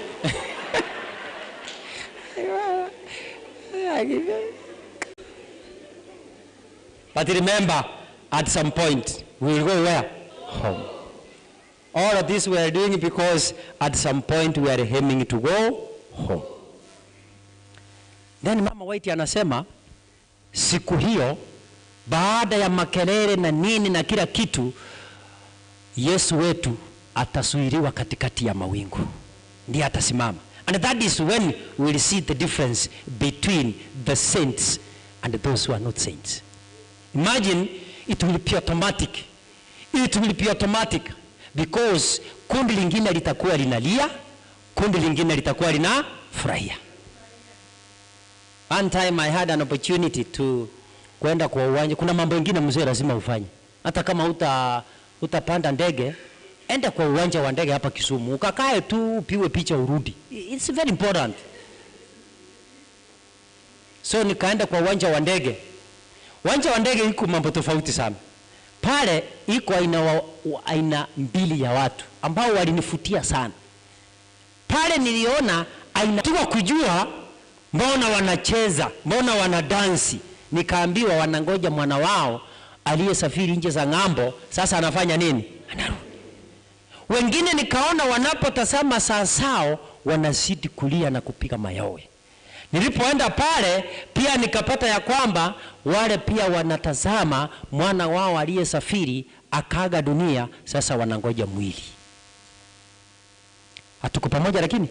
But remember, at some point, we will go where? Home. All of this we are doing because at some point we are aiming to go home. Then Mama White anasema, siku hiyo, baada ya makelele na nini na kila kitu, Yesu wetu atasuiriwa katikati ya mawingu. Ndiye atasimama. And that is when we will see the difference between the saints and those who are not saints. Imagine, it will be automatic. It will be automatic because kundi lingine litakuwa linalia, kundi lingine litakuwa linafurahia. One time I had an opportunity to kwenda kwa uwanja. Kuna mambo mengine mzee lazima ufanye. Hata kama utapanda ndege, enda kwa uwanja wa ndege hapa Kisumu, ukakae tu upigwe picha urudi. It's very important. So nikaenda kwa uwanja wa ndege. Uwanja wa ndege iko mambo tofauti sana. Pale iko aina mbili ya watu ambao walinifutia sana. Pale niliona aina tu kujua mbona wanacheza, mbona wanadansi. Nikaambiwa wanangoja mwana wao aliyesafiri nje za ng'ambo, sasa anafanya nini? Anarudi. Wengine nikaona wanapotazama saa sao wanazidi kulia na kupiga mayowe. Nilipoenda pale pia nikapata ya kwamba wale pia wanatazama mwana wao aliyesafiri akaga dunia, sasa wanangoja mwili. Hatuko pamoja lakini?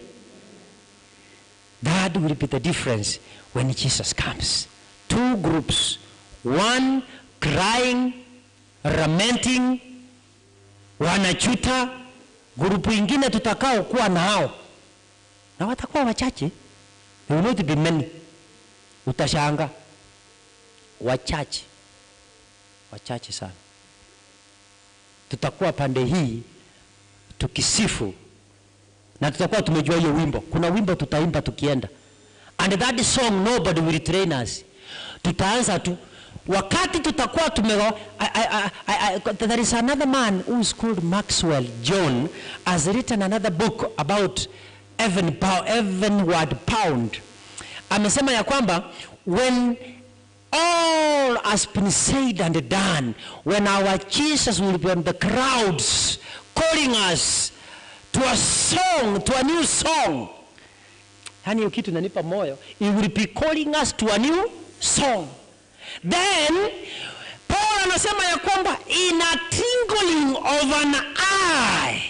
That will be the difference when Jesus comes. Two groups, one crying, lamenting, wanachuta. Grupu ingine tutakao kuwa nao, na watakuwa wachache. They will not be many. Utashanga. Wachache. Wachache sana. Tutakuwa pande hii tukisifu na tutakuwa tumejua hiyo wimbo. Kuna wimbo tutaimba tukienda. And that song nobody will train us. Tutaanza tu wakati tutakuwa tumego. There is another man who is called Maxwell John, has written another book about Heavenward Pound. Amesema ya kwamba when all has been said and done, when our Jesus will be on the crowds calling us to a song, to a new song. Yani hiyo kitu inanipa moyo. He will be calling us to a new song. Then Paul anasema ya kwamba in a twinkling of an eye,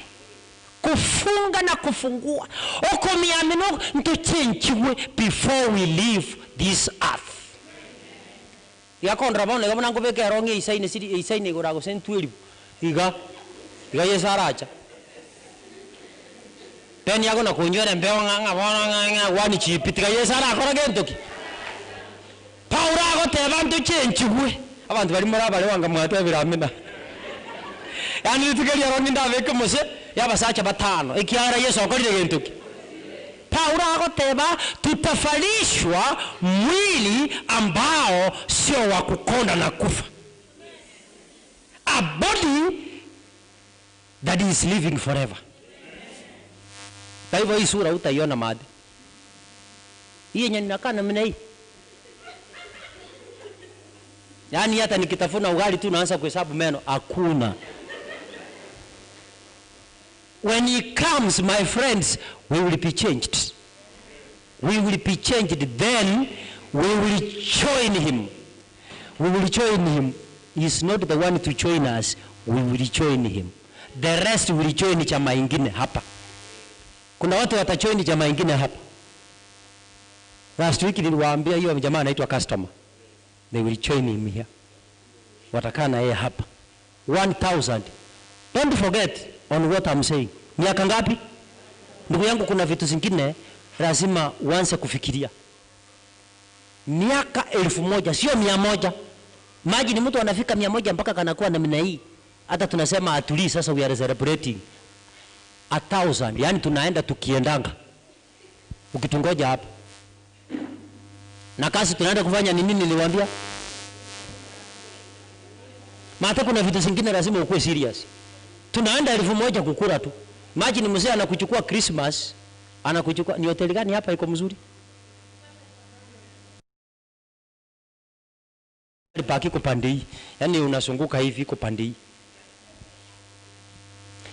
kufunga na kufungua, okomiamino ntuchenchiwe before we leave this earth. Yakondra bona gabona ngobeke aronge isaine siri isaine gorago sentueli iga iga yesaracha peni yako na kunywera mbeo nganga bona nganga wani chipi tiga yesara akora gentoki. Paul agoteba ntuchenchiwe abantu bari muri abare wanga mwatebira amina. Yani tukeria aronge ndabeke mose yabasacha batano ikiara Yesu akorire gentoki. Paulo agoteba tutafalishwa mwili ambao sio wa kukonda na kufa. A body that is living forever. Kwa hivyo hii sura utaiona madi. Hii yenye ninakaa namna hii. Yaani hata nikitafuna ugali tu naanza kuhesabu meno, hakuna. When he comes, my friends, we will be changed. We will be changed. Then we will join him. We will join him. He is not the one to join us. We will join him. The rest will join chama ingine hapa. Kuna watu watajoin chama ingine hapa. Last week niliwaambia hiyo jamaa anaitwa customer. They will join him here. Watakaa na yeye hapa. 1000. Don't forget on what I'm saying. Miaka ngapi? Ndugu yangu, kuna vitu zingine lazima uanze kufikiria. Miaka 1000, sio 100. Maji ni mtu anafika 100 mpaka kanakuwa namna hii. Hata tunasema atulii sasa, we are celebrating 1000. Yani tunaenda tukiendanga. Ukitungoja hapa. Na kazi tunaenda kufanya ni nini niliwaambia? Maana kuna vitu zingine lazima ukue serious. Tunaenda 1000 kukula tu. Imagine mzee anakuchukua Christmas, anakuchukua ni hoteli gani hapa iko mzuri? Paki iko pande hii. Yaani unazunguka hivi iko pande hii.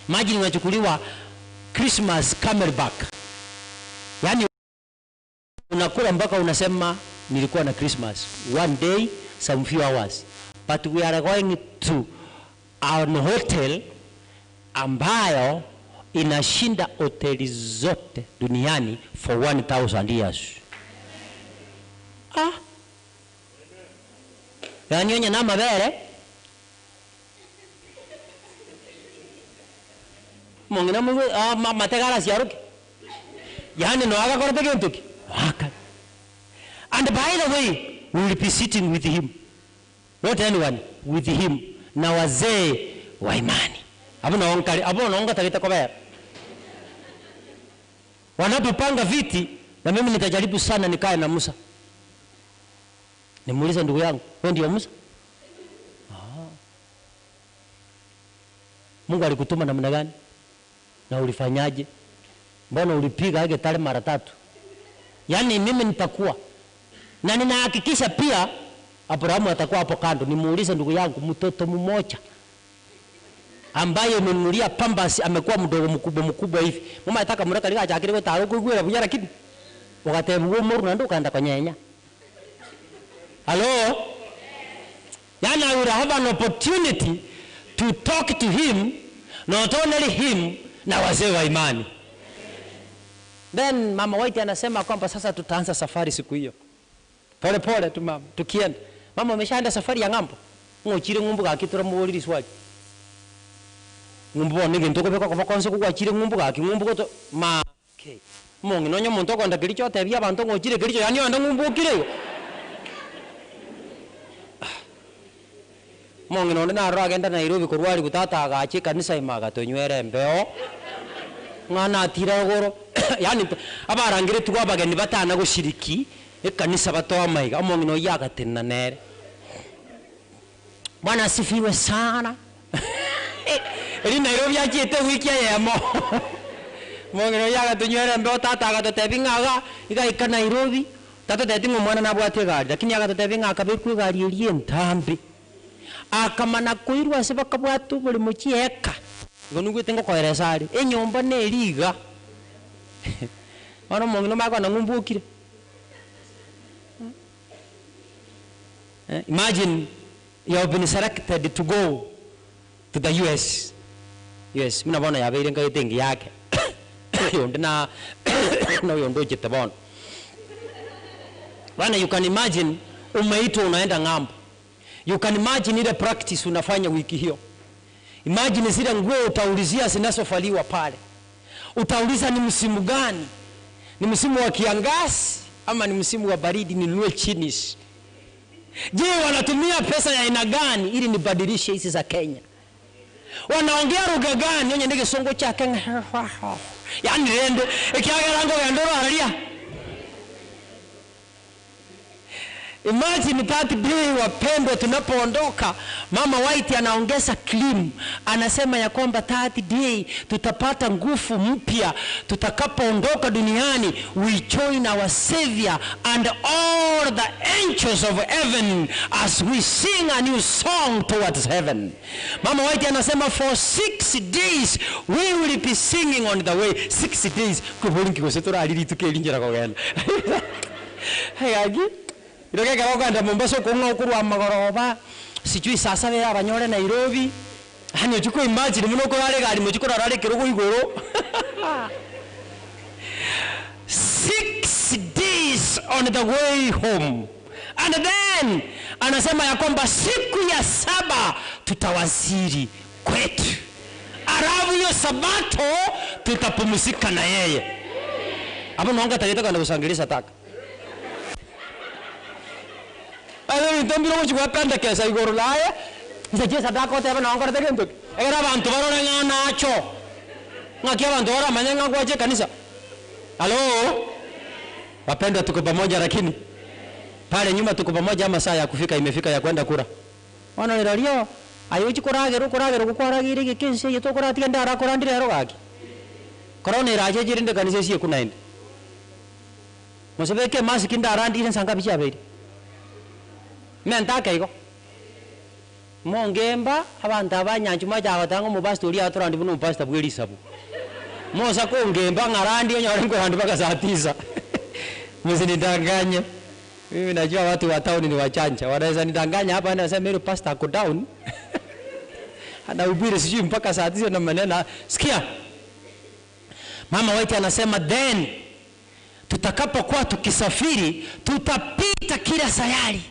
Imagine unachukuliwa Christmas Camelback. Yaani unakula mpaka unasema nilikuwa na Christmas. One day, some few hours. But we are going to our hotel ambayo inashinda hoteli zote duniani for 1000 years. Ah. Yani onye na mabere. Mongina mungu ah mategara siaruki. Yani no aga korte gentuki. Waka. And by the way, we will be sitting with him. Not anyone, with him. Na wazee wa imani. Abona onkari, abona onga tagita kobera. Wanapopanga viti, na mimi nitajaribu sana nikae na Musa. Nimuulize ndugu yangu, wewe ndio Musa? Ah. Mungu alikutuma namna gani? Na ulifanyaje? Mbona ulipiga age tale mara tatu? Yaani mimi nitakuwa. Na ninahakikisha pia Abrahamu atakuwa hapo kando. Nimuulize ndugu yangu, mtoto mmoja ambaye umenunulia pambasi amekuwa mdogo mkubwa mkubwa hivi. Mama ataka muraka lika achakire ko taro kuigwira buya lakini ukatebugo moru na ndo kaenda konyenya. Hello? Yani I will have an opportunity to talk to him, not only him, na wazee wa imani. Then Mama White anasema kwamba sasa tutaanza safari siku hiyo. Pole pole tu mama, tukienda. Mama ameshaenda safari ya ng'ambo. Ngochire ng'umbu gakitura muboliri swali. Ng'umbu nige ntoko beka kwa konse kugwachire ng'umbu gaki ng'umbu goto ma okay. Mongi nonyo muntu okonda kericho otebia abanto ngochire kericho yani onda ng'umbu okire. Mong'ina onde naro agenda Nairobi korwa aria tata agacha ekanisa ime agatonywera embeo, ng'ana atira igoro, yaani abarangeretigwe abageni batana goshiriki, ekanisa batoa amaiga, omong'ina oyio agatenena nere. Bwana asifiwe sana. Eri Nairobi achiete ewiki eyemo. Mong'ina oyio agatonywera embeo, tata agatotebia ng'a iga, igaika Nairobi, tatotebeti ng'a omwana nabwate egari, lakini agatotebia ng'a akabekwa egari eria entambe. Akamana koirwa ase bakabwata oboremo chieka, igo nigwete ngokoeresa are, enyomba na eria iga. Bono omong'ina omanye kogenda ng'a ombokire. Imagine you have been selected to go to the US. US, buna bono yabeire nkagete engiya ake, oyonde na na oyonde ochete bono. Bana you can imagine umeitwa unaenda ng'ambo. You can imagine ile practice unafanya wiki hiyo. Imagine zile nguo utaulizia zinazovaliwa pale. Utauliza ni msimu gani? Ni msimu wa kiangazi ama ni msimu wa baridi ninunue chinis? Je, wanatumia pesa ya aina gani ili nibadilishe hizi za Kenya? Wanaongea lugha gani? Onye ndege songo cha Kenya. Yaani rende ikiagera ngo gendoro araria. Imagine that day wapendwa, tunapoondoka, Mama White anaongeza claim, anasema ya kwamba that day tutapata nguvu mpya tutakapoondoka duniani, we join our Savior and all the angels of heaven as we sing a new song towards heaven. Mama White anasema for 6 days we will be singing on the way. 6 days kuburingi gosetora aliri tukelinjira kogenda. Hey agi Iroke kwenda Mombasa okong'a okorwa magoroba, sijui saa saba abanyore Nairobi. Hani ochiko imagine muno okorara egari mochi korara ekerogo igoro. 6 days on the way home. And then anasema ya kwamba siku ya saba tutawasili kwetu. Alafu hiyo sabato tutapumzika na yeye. Hapo naonga tageta kwenda kusangilia taka. Ayo ntombiro mochi gwapenda kesa igoro laye. Nse sadaka oteba naonga tageta ntoki. Egera abantu barore ng'a nacho. Ng'aki abantu baramanya ng'a gwache kanisa. Halo? Wapendwa, tuko pamoja lakini pale nyuma tuko pamoja ama saa ya kufika imefika ya kwenda kura. Ona lero ayo chikoragero koragero gukwaragire gikense yetokoratige ndara korandire ero gaki. Corona iraje jirinde kanisa sie kunaende. Mosebeke mask ndarandire nsanga bichabeire. Mentaka igo. Mongemba abantu abanyanchu majaga tango mu pastor ria atorandi buno pastor bwerisabu. Mosa kongemba ngarandi onyore ngorandi mpaka saa 9. Msinidanganye. Mimi najua watu wa town ni wachanja. Wanaweza nidanganya hapa na nasema hilo pastor ako down. Anahubiri sijui mpaka saa 9 na maneno. Sikia. Mama White anasema then tutakapokuwa tukisafiri tutapita kila sayari.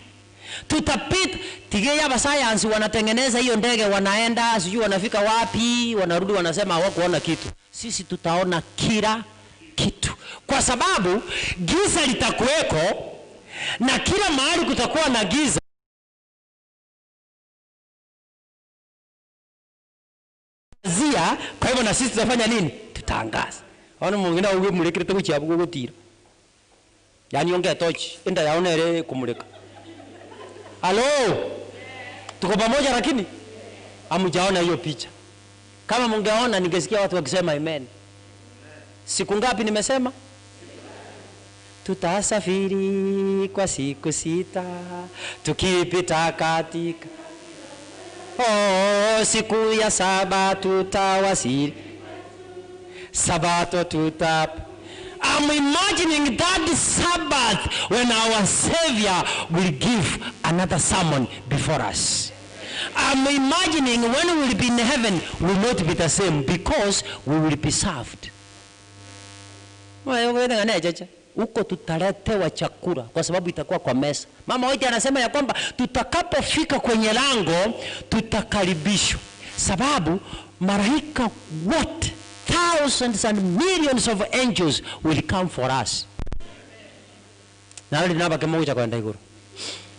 Tutapita tigeya ba science wanatengeneza hiyo ndege, wanaenda sijui wanafika wapi, wanarudi wanasema hawakuona kitu. Sisi tutaona kila kitu. Kwa sababu giza litakuweko na kila mahali kutakuwa na giza. Zia, kwa hivyo na sisi tutafanya nini? Tutaangaza. Ona mwingine uwe mulekere tukuchiabu gugutira. Yaani ongea torch, enda yaone ile kumuleka. Halo? Tuko pamoja lakini hamjaona hiyo picha. Kama mungeona ningesikia watu wakisema amen. Siku ngapi nimesema? Tutasafiri kwa siku 6 tukipita katika siku ya 7 tutawasili. Sabato tutap. I'm imagining that Sabbath when our Savior will give another sermon before us. I'm imagining when we will be in heaven, we will not be the same because we will be served. Huko tutaletewa chakula kwa sababu itakuwa kwa mesa. Mama White anasema ya kwamba tutakapofika kwenye lango tutakaribishwa. Sababu malaika wote, thousands and millions of angels will come for us. Na wale naba kama uja kwenda iguru.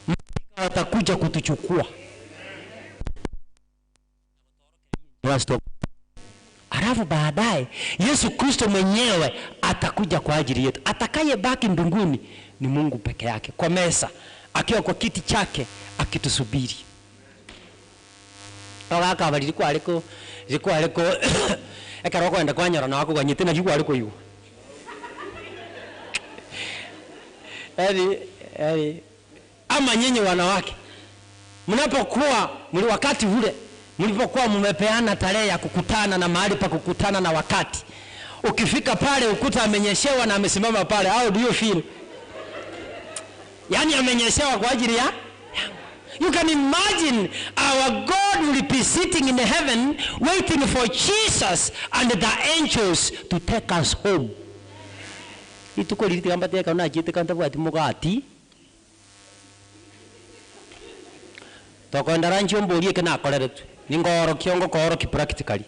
Malaika watakuja kutuchukua. Alafu baadaye Yesu Kristo mwenyewe atakuja kwa ajili yetu. Atakayebaki mbinguni ni Mungu peke yake, kwa mesa, akiwa kwa kiti chake akitusubiri. Ogaka bali liko aliko liko aliko ekero kwenda kwanyora na wako ganyite na liko aliko yu. Eri ama nyinyi wanawake mnapokuwa mli wakati ule mlipokuwa mmepeana tarehe ya kukutana na mahali pa kukutana na wakati, ukifika pale ukuta amenyeshewa na amesimama pale, how do you feel? Yani amenyeshewa kwa ajili ya. You can imagine our God will be sitting in heaven waiting for Jesus and the angels to take us home. Ituko liriti teka na jite kanta bwati mugati. Tokwenda ranchi omborie kana akoreretu. Ningoro kiongo koro ki practically.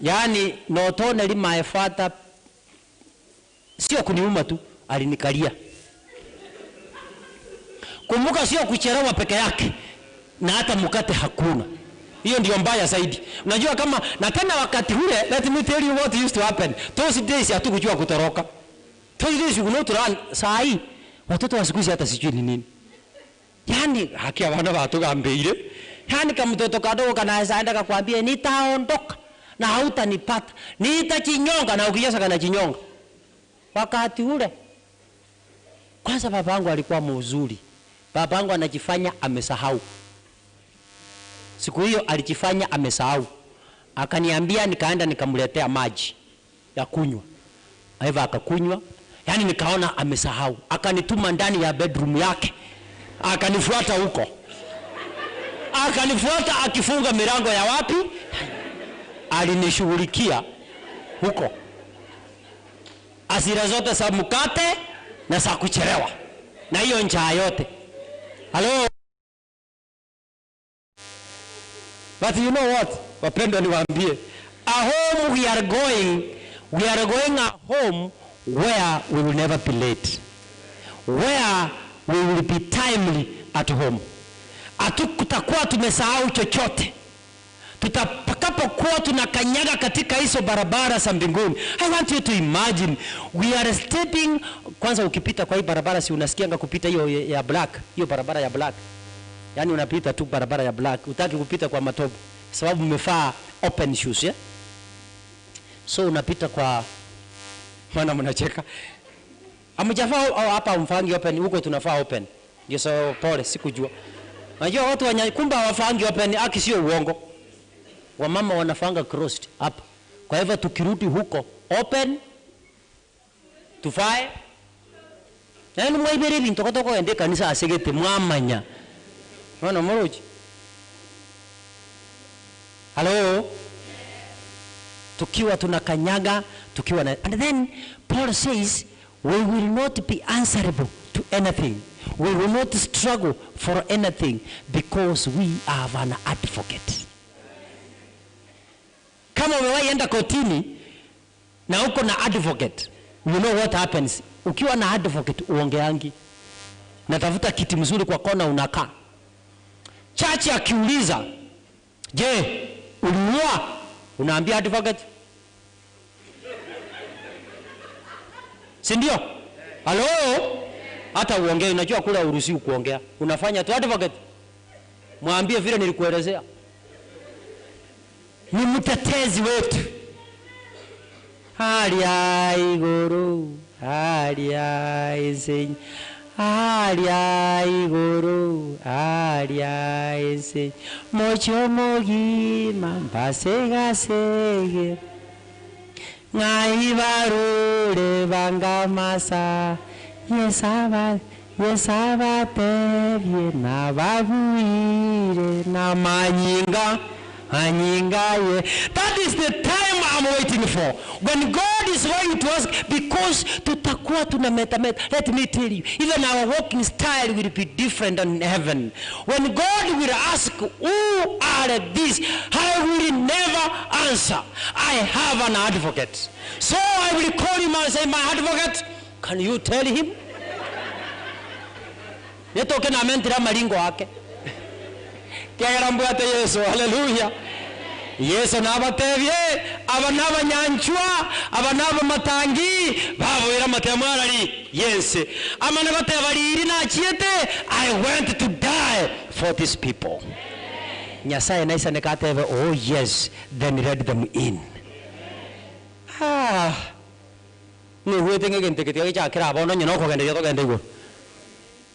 Yani not only my father, sio kuniuma tu, alinikalia. Kumbuka sio kuchelewa peke yake, na hata mkate hakuna. Hiyo ndio mbaya zaidi. Unajua kama na tena wakati ule, let me tell you what used to happen. Those days hatukujua kutoroka. Those days you could not run. Saa hii watoto wa siku hizi hata sijui ni nini. Yani haki ya wana watu gambeire. Yani kama mtoto kadogo kanaweza enda kakwambia nitaondoka na hautanipata. Nitachinyonga, na ukijasa kana chinyonga. Wakati ule kwanza babangu alikuwa mzuri. Babangu anajifanya amesahau. Siku hiyo alijifanya amesahau. Akaniambia, nikaenda nikamletea maji ya kunywa. Eva akakunywa. Yani nikaona amesahau. Akanituma ndani ya bedroom yake. Akanifuata huko. Akanifuata akifunga milango ya wapi? Alinishughulikia huko. Hasira zote za mkate na za kuchelewa. Na hiyo njaa yote. Hello? But you know what? Wapendwa niwaambie, a home we are going a home where we will never be late. Where we will be timely at home. Hatukutakuwa tumesahau chochote. Tutakapokuwa tunakanyaga katika hizo barabara za mbinguni. I want you to imagine we are stepping. Kwanza ukipita kwa hii barabara, si unasikianga kupita hiyo ya black, hiyo barabara ya black. Yani unapita tu barabara ya black, hutaki kupita kwa matope sababu umevaa open shoes, yeah? So unapita kwa, maana mnacheka. Amejavaa au hapa mfangi open, huko tunafaa open. Ndio so pole sikujua. Unajua watu kumbe hawafangi open, haki sio uongo. Wamama wanafanga crossed hapa. Kwa hivyo tukirudi huko open tufae. Yaani mwaibere bintu kotoko ende kanisa asegete mwamanya. Mwana moroji. Hello? Tukiwa tunakanyaga, tukiwa na, and then Paul says we will not be answerable to anything. We will not struggle for anything because we have an advocate. Kama umewahi enda kotini na uko na advocate, you know what happens. Ukiwa na advocate uongeangi. Natafuta kiti mzuri kwa kona unakaa. Chachi akiuliza, je, uliua? Unaambia advocate. Si ndio? Hello? Hata uongee, unajua kula uruhusiwi kuongea. Unafanya tu advocate. Mwambie vile nilikuelezea. Ni mtetezi wetu. Hali ya iguru, hali ya isenyi. Hali ya iguru, hali ya isenyi. Mocho mogima mbasegasege. Ngaibarure bangamasa. Yesaba, yesabatebye nababuire na manyinga. Anyingaye. That is the time I'm waiting for. When God is going to ask, because tutakuwa tunametameta. Let me tell you, even our walking style will be different in heaven. When God will ask, who are these? I will never answer. I have an advocate. So I will call him and say, my advocate, can you tell him? Netoke na mentira malingo wake. Hallelujah. Yesu nabatebie aba nabanyanchwa aba nabamatangi baboira matemwarari yense amana gotebariri nachiete I went to die for these people. Nyasaye naisa nekatebe oh yes, then let them in. Ah, ni huete ngegente kitiga gichakira bono nyina okogenda gotogenda igoro.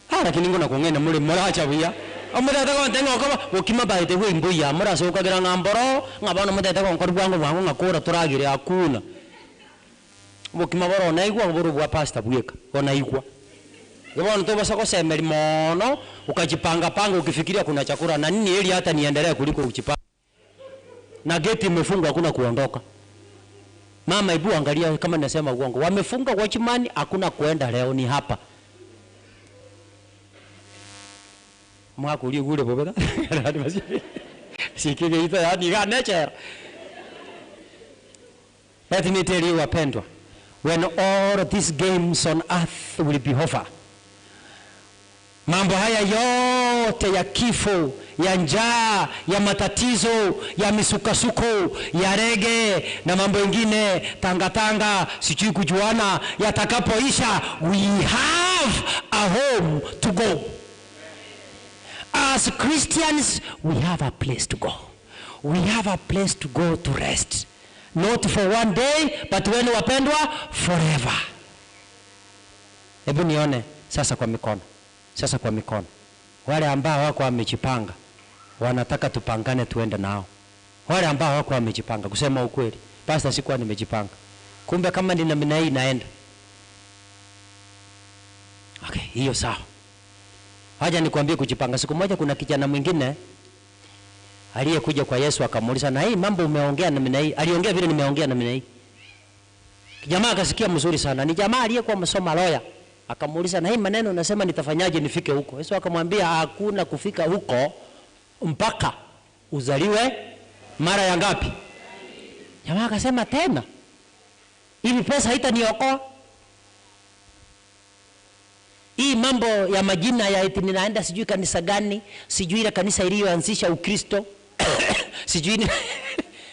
Ah, lakini ngona kung'ena muri muracha buya. Omutete gonte ng'okoba gokima baete gwe imbuya muracokagira ng'amboro ng'abono mutete gonkori bwango bwango ng'akora turagire hakuna. Bokima boro naigwa boro bwa pastor bweka onaigwa. Bono tobasa gosemeri mono ukajipanga panga ukifikiria kuna chakula na nini ili hata niendelee kuliko ukijipanga. Na geti imefungwa hakuna kuondoka. Mama hebu angalia kama nasema uongo. Wamefunga watchman hakuna kuenda leo ni hapa. Mwakuri gure bobera. Sikige ita yani ga nature. Let me tell you wapendwa, when all these games on earth will be over, mambo haya yote ya kifo, ya njaa, ya matatizo, ya misukasuko, ya rege na mambo mengine tanga tanga, sijui kujuana, yatakapoisha, we have a home to go. As Christians, we have a place to go. We have a place to go to rest. Not for one day, but when wapendwa, forever. Hebu nione sasa kwa mikono. Sasa kwa mikono. Wale ambao wako wamejipanga, wanataka tupangane tuende nao. Wale ambao wako wamejipanga, kusema ukweli, pastor sikuwa nimejipanga. Kumbe kama nina namna hii naenda. Okay, hiyo sawa. Haja nikwambie kujipanga. Siku moja kuna kijana mwingine aliyekuja kwa Yesu akamuuliza, na hii mambo umeongea namna hii? Aliongea vile nimeongea namna hii. Jamaa akasikia mzuri sana. Ni jamaa aliyekuwa msoma lawyer. Akamuuliza, na hii maneno unasema nitafanyaje nifike huko? Yesu akamwambia hakuna kufika huko mpaka uzaliwe mara ya ngapi? Jamaa akasema tena, hivi pesa haitaniokoa? Hii mambo ya majina ya eti ninaenda sijui kanisa gani, sijui ile kanisa iliyoanzisha Ukristo, sijui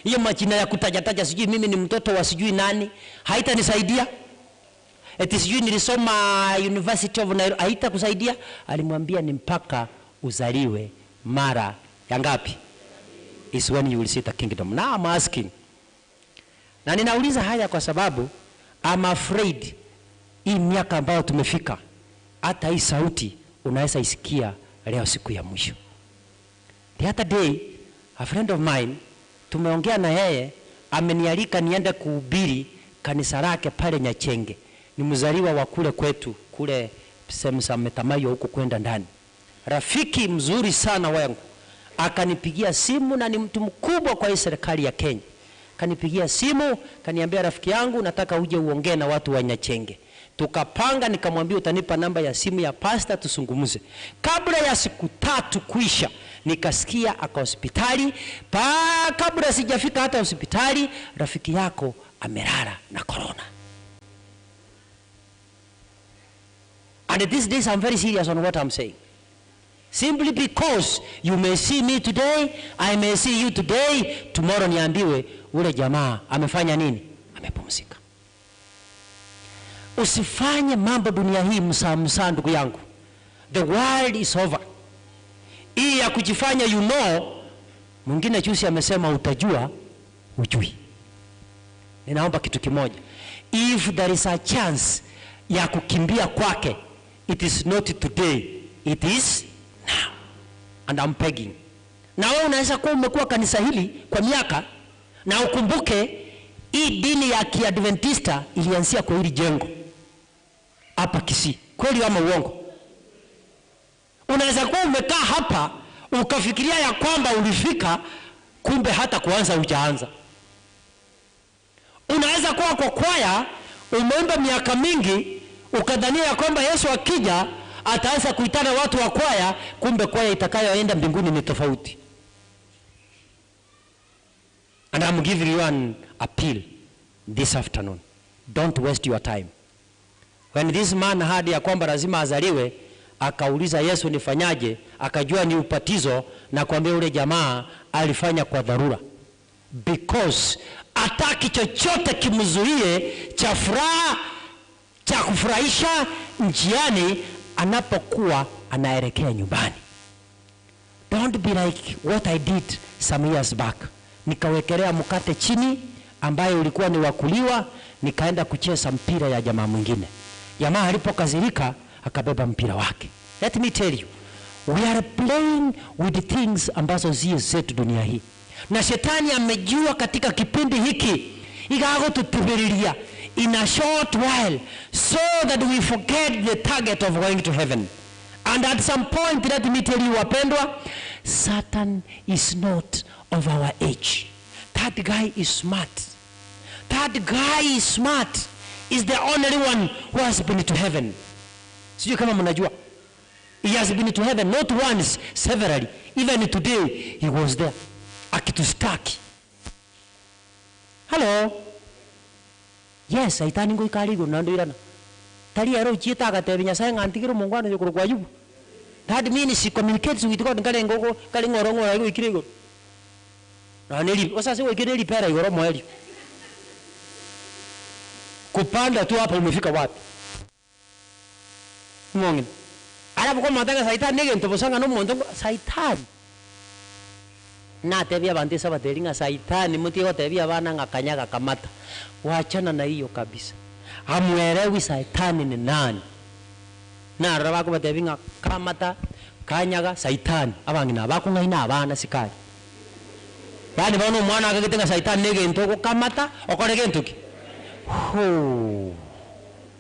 hiyo majina ya kutajataja, sijui mimi ni mtoto wa sijui nani, haitanisaidia. Eti sijui nilisoma University of Nairobi, haitakusaidia. Alimwambia ni mpaka uzaliwe mara ya ngapi? Is when you will see the kingdom. Now I'm asking. Na ninauliza haya kwa sababu I'm afraid hii miaka ambayo tumefika, hata hii sauti unaweza isikia leo siku ya mwisho. The other day, a friend of mine, tumeongea na yeye, amenialika niende kuhubiri kanisa lake pale Nyachenge. Ni mzaliwa wa kule kwetu, kule sehemu za Metamayo huko kwenda ndani. Rafiki mzuri sana wangu akanipigia simu, na ni mtu mkubwa kwa hii serikali ya Kenya. Kanipigia simu, kaniambia rafiki yangu nataka uje uongee na watu wa Nyachenge. Tukapanga, nikamwambia utanipa namba ya simu ya pastor tusungumuze. Kabla ya siku 3 kuisha, nikasikia aka hospitali. Kabla sijafika hata hospitali, rafiki yako amelala na corona. And these days I'm very serious on what I'm saying. Simply because you may see me today, I may see you today, tomorrow niambiwe ule jamaa amefanya nini? Amepumzika. Usifanye mambo dunia hii msaa ndugu yangu. The world is over. Hii ya kujifanya you know, mwingine juzi amesema utajua, ujui. Ninaomba kitu kimoja. If there is a chance ya kukimbia kwake, it is not today, it is now. And I'm begging. Na wewe unaweza kuwa umekuwa kanisa hili kwa miaka, na ukumbuke hii dini ya Kiadventista ilianzia kwa hili jengo hapa Kisii. Kweli ama uongo? Unaweza kuwa umekaa hapa ukafikiria ya kwamba ulifika, kumbe hata kuanza hujaanza. Unaweza kuwa kwa kwaya umeimba miaka mingi ukadhania ya kwamba Yesu akija ataanza kuitana watu wa kwaya, kumbe kwaya itakayoenda mbinguni ni tofauti. And I'm giving you an appeal this afternoon. Don't waste your time. When this man had ya kwamba lazima azaliwe, akauliza Yesu nifanyaje, akajua ni ubatizo, na kuambia ule jamaa alifanya kwa dharura. Because ataki chochote kimzuie cha furaha, cha kufurahisha njiani anapokuwa anaelekea nyumbani. Don't be like what I did some years back. Nikawekelea mkate chini ambaye ulikuwa ni wakuliwa, nikaenda kucheza mpira ya jamaa mwingine. Jamaa alipokasirika akabeba mpira wake. Let me tell you, we are playing with things ambazo zio zetu dunia hii. Na shetani amejua katika kipindi hiki igagotutibiriria in a short while so that we forget the target of going to heaven. And at some point, let me tell you wapendwa, Satan is not of our age. That guy is smart. That guy is smart. Is the only one who has been to heaven. Sijui kama mnajua. He has been to heaven not once, severally. Even today he was there. Akitustaki. Hello. Yes, saitani ngo ikarigo nando irana. Tari ero chieta agatebi Nyasaye ng'antigire Mungu ano yokoro kwa yubu. That means she communicates with God ngale ngoko kali ngoro ngoro igo ikire igoro. Na neli osase wekire lipera igoro mweli. Kupanda tu hapa umefika wapi? Mwongine. Alafu kwa matanga saitani nege ntobosanga no muntu saitani. Na tebia bantu sabateringa saitani muti gotebia bana ngakanyaga kamata. Waachana na hiyo kabisa. Hamuelewi saitani ni nani. Na raba ko batebinga kamata kanyaga saitani abangina bakungaina abana sikali. Yani bono mwana akagitenga saitani nege ntoko kamata okore gentuki. Oh.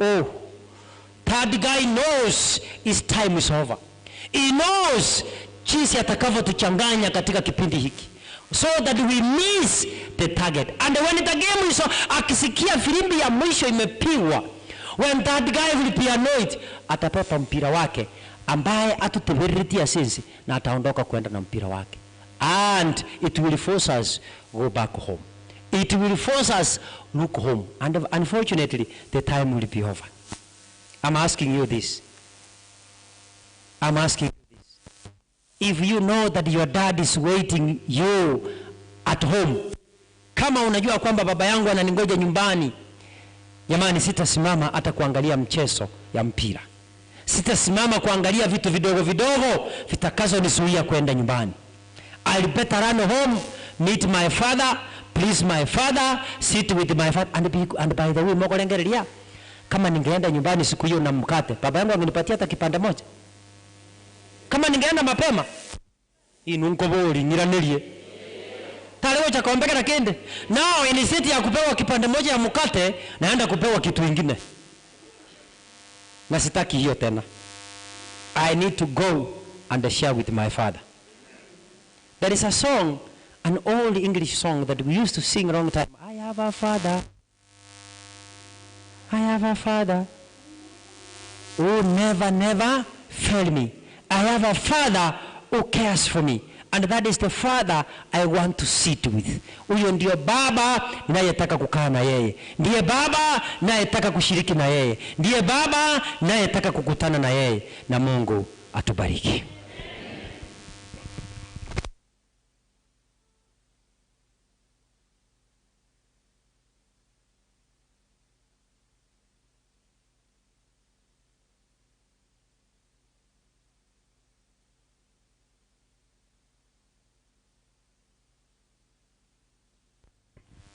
Oh. That guy knows his time is over. He knows jinsi atakavyotuchanganya katika kipindi hiki so that we miss the target. And when the game is akisikia filimbi ya mwisho imepigwa, when that guy will be annoyed, atapepa mpira wake ambaye atutibiritia sisi na ataondoka kwenda na mpira wake. And it will force us go back home. It will force us look home. And unfortunately, the time will be over. I'm asking you this. I'm asking you this. If you know that your dad is waiting you at home, kama unajua kwamba baba yangu ananingoja nyumbani, jamani, sitasimama hata kuangalia mchezo ya mpira. Sitasimama kuangalia vitu vidogo vidogo vitakazonizuia kwenda nyumbani. I'll better run home, meet my father, please my father, sit with my father. And by the way, mokolengereria, kama ningeenda nyumbani siku hiyo na mkate, baba yangu angenipatia hata kipande moja. Kama ningeenda mapema, inungobori nyiranerie. Talewo cha kombeka na kende. Now in city ya kupewa kipande moja ya mkate, naenda kupewa kitu ingine. Na sitaki hiyo tena. I need to go and share with my father. There is a song, an old English song that we used to sing a long time. I have a father. I have a father who never, never failed me. I have a father who cares for me. And that is the father I want to sit with. Huyo ndio baba ninayetaka kukaa na yeye. Ndiye baba ninayetaka kushiriki na yeye. Ndiye baba ninayetaka kukutana na yeye. Na Mungu atubariki.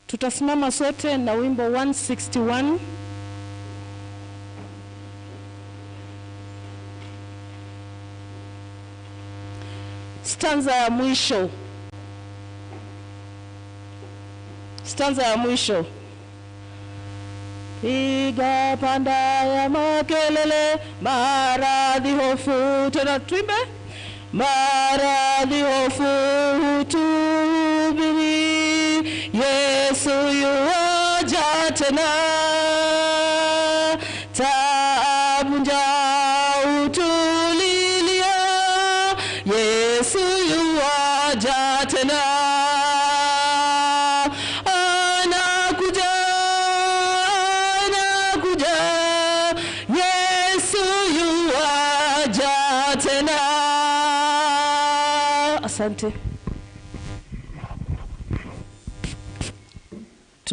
Tutasimama sote na wimbo 161. Stanza ya mwisho. Stanza ya mwisho. Piga panda ya makelele, maradhi hofu, tena tuimbe. Maradhi hofu tuhubiri, Yesu yuaja tena. Taabu njaa utulilia, Yesu yuaja tena. Anakuja, anakuja, Yesu yuaja tena. Asante.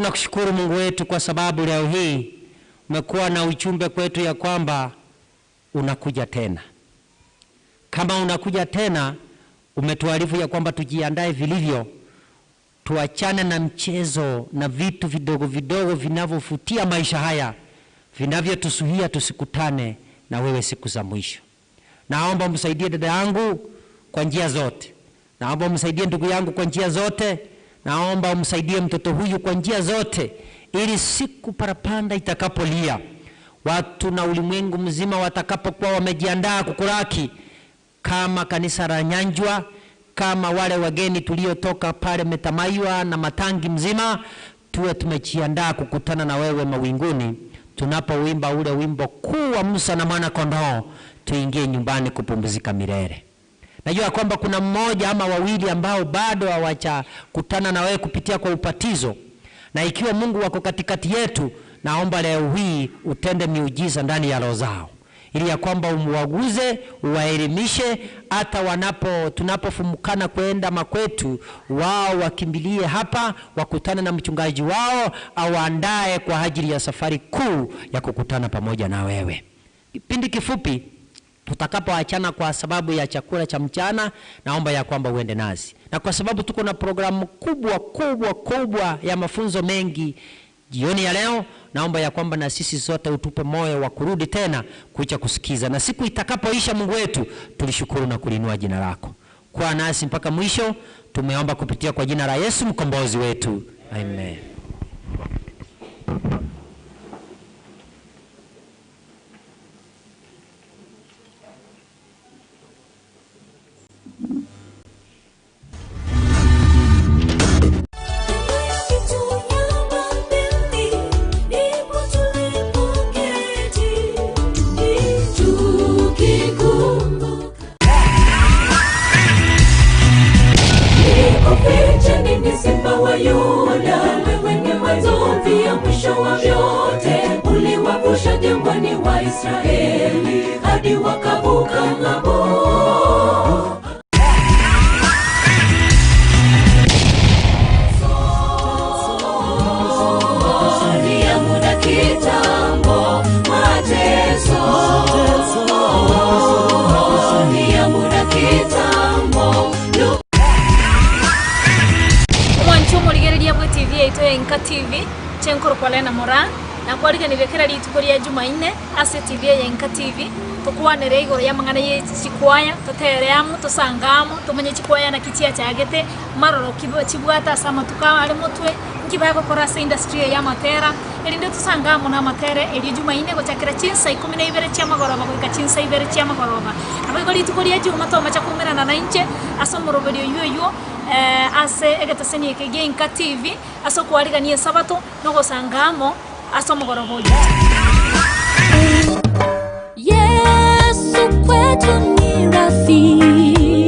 Tunakushukuru Mungu wetu kwa sababu leo hii umekuwa na ujumbe kwetu ya kwamba unakuja tena. Kama unakuja tena, umetuarifu ya kwamba tujiandae vilivyo, tuachane na mchezo na vitu vidogo vidogo vinavyofutia maisha haya, vinavyotusuhia tusikutane na wewe siku za mwisho. Naomba msaidie dada yangu kwa njia zote, naomba msaidie ndugu yangu kwa njia zote, naomba umsaidie mtoto huyu kwa njia zote, ili siku parapanda itakapolia, watu na ulimwengu mzima watakapokuwa wamejiandaa kukulaki, kama kanisa la Nyanjwa, kama wale wageni tuliotoka pale Metamaiwa na Matangi mzima, tuwe tumejiandaa kukutana na wewe mawinguni, tunapowimba ule wimbo kuu wa Musa na mwana kondoo, tuingie nyumbani kupumzika milele. Najua kwamba kuna mmoja ama wawili ambao bado hawajakutana na wewe kupitia kwa ubatizo, na ikiwa Mungu wako katikati yetu, naomba leo hii utende miujiza ndani ya roho zao, ili ya kwamba umwaguze, uwaelimishe, hata tunapofumukana kwenda makwetu, wao wakimbilie hapa, wakutane na mchungaji wao, awaandae kwa ajili ya safari kuu ya kukutana pamoja na wewe. Kipindi kifupi tutakapoachana kwa sababu ya chakula cha mchana, naomba ya kwamba uende nasi. Na kwa sababu tuko na programu kubwa kubwa kubwa ya mafunzo mengi jioni ya leo, naomba ya kwamba na sisi sote utupe moyo wa kurudi tena kuja kusikiza. Na siku itakapoisha, Mungu wetu, tulishukuru na kulinua jina lako. Kwa nasi mpaka mwisho, tumeomba kupitia kwa jina la Yesu mkombozi wetu. Amen. Israeli hadi wakavuka ng'ambo. Ya muda kitambo, mateso ya muda kitambo. Omwancho omorigereria bwa TV yaito ya Inka TV, chenkoro kwa Lena Moraa, na kwariganire kera rituko ria Jumanne ase TV ya Inka TV, tukwanere igoro ya mang'ana ye chikwaya, totere amo, tosange amo, tomenye chikwaya na kichia chagete, maroro chibwata ase amatuko are motwe, nki bagokora ase industry ya amatera, erinde tosange amo na amatere, erio Jumanne gochakera chinsa ikumi na ibere chia magoroba goika chinsa ibere chia magoroba. Nabo igo rituko ria Juma tomacha kumerana na inche ase omoroberi oywo oywo, ase egetaseni eke gia Inka TV, ase okwarigania esabato, nogosanga amo ase omogoroba oyo. Yesu kwetu ni rafiki.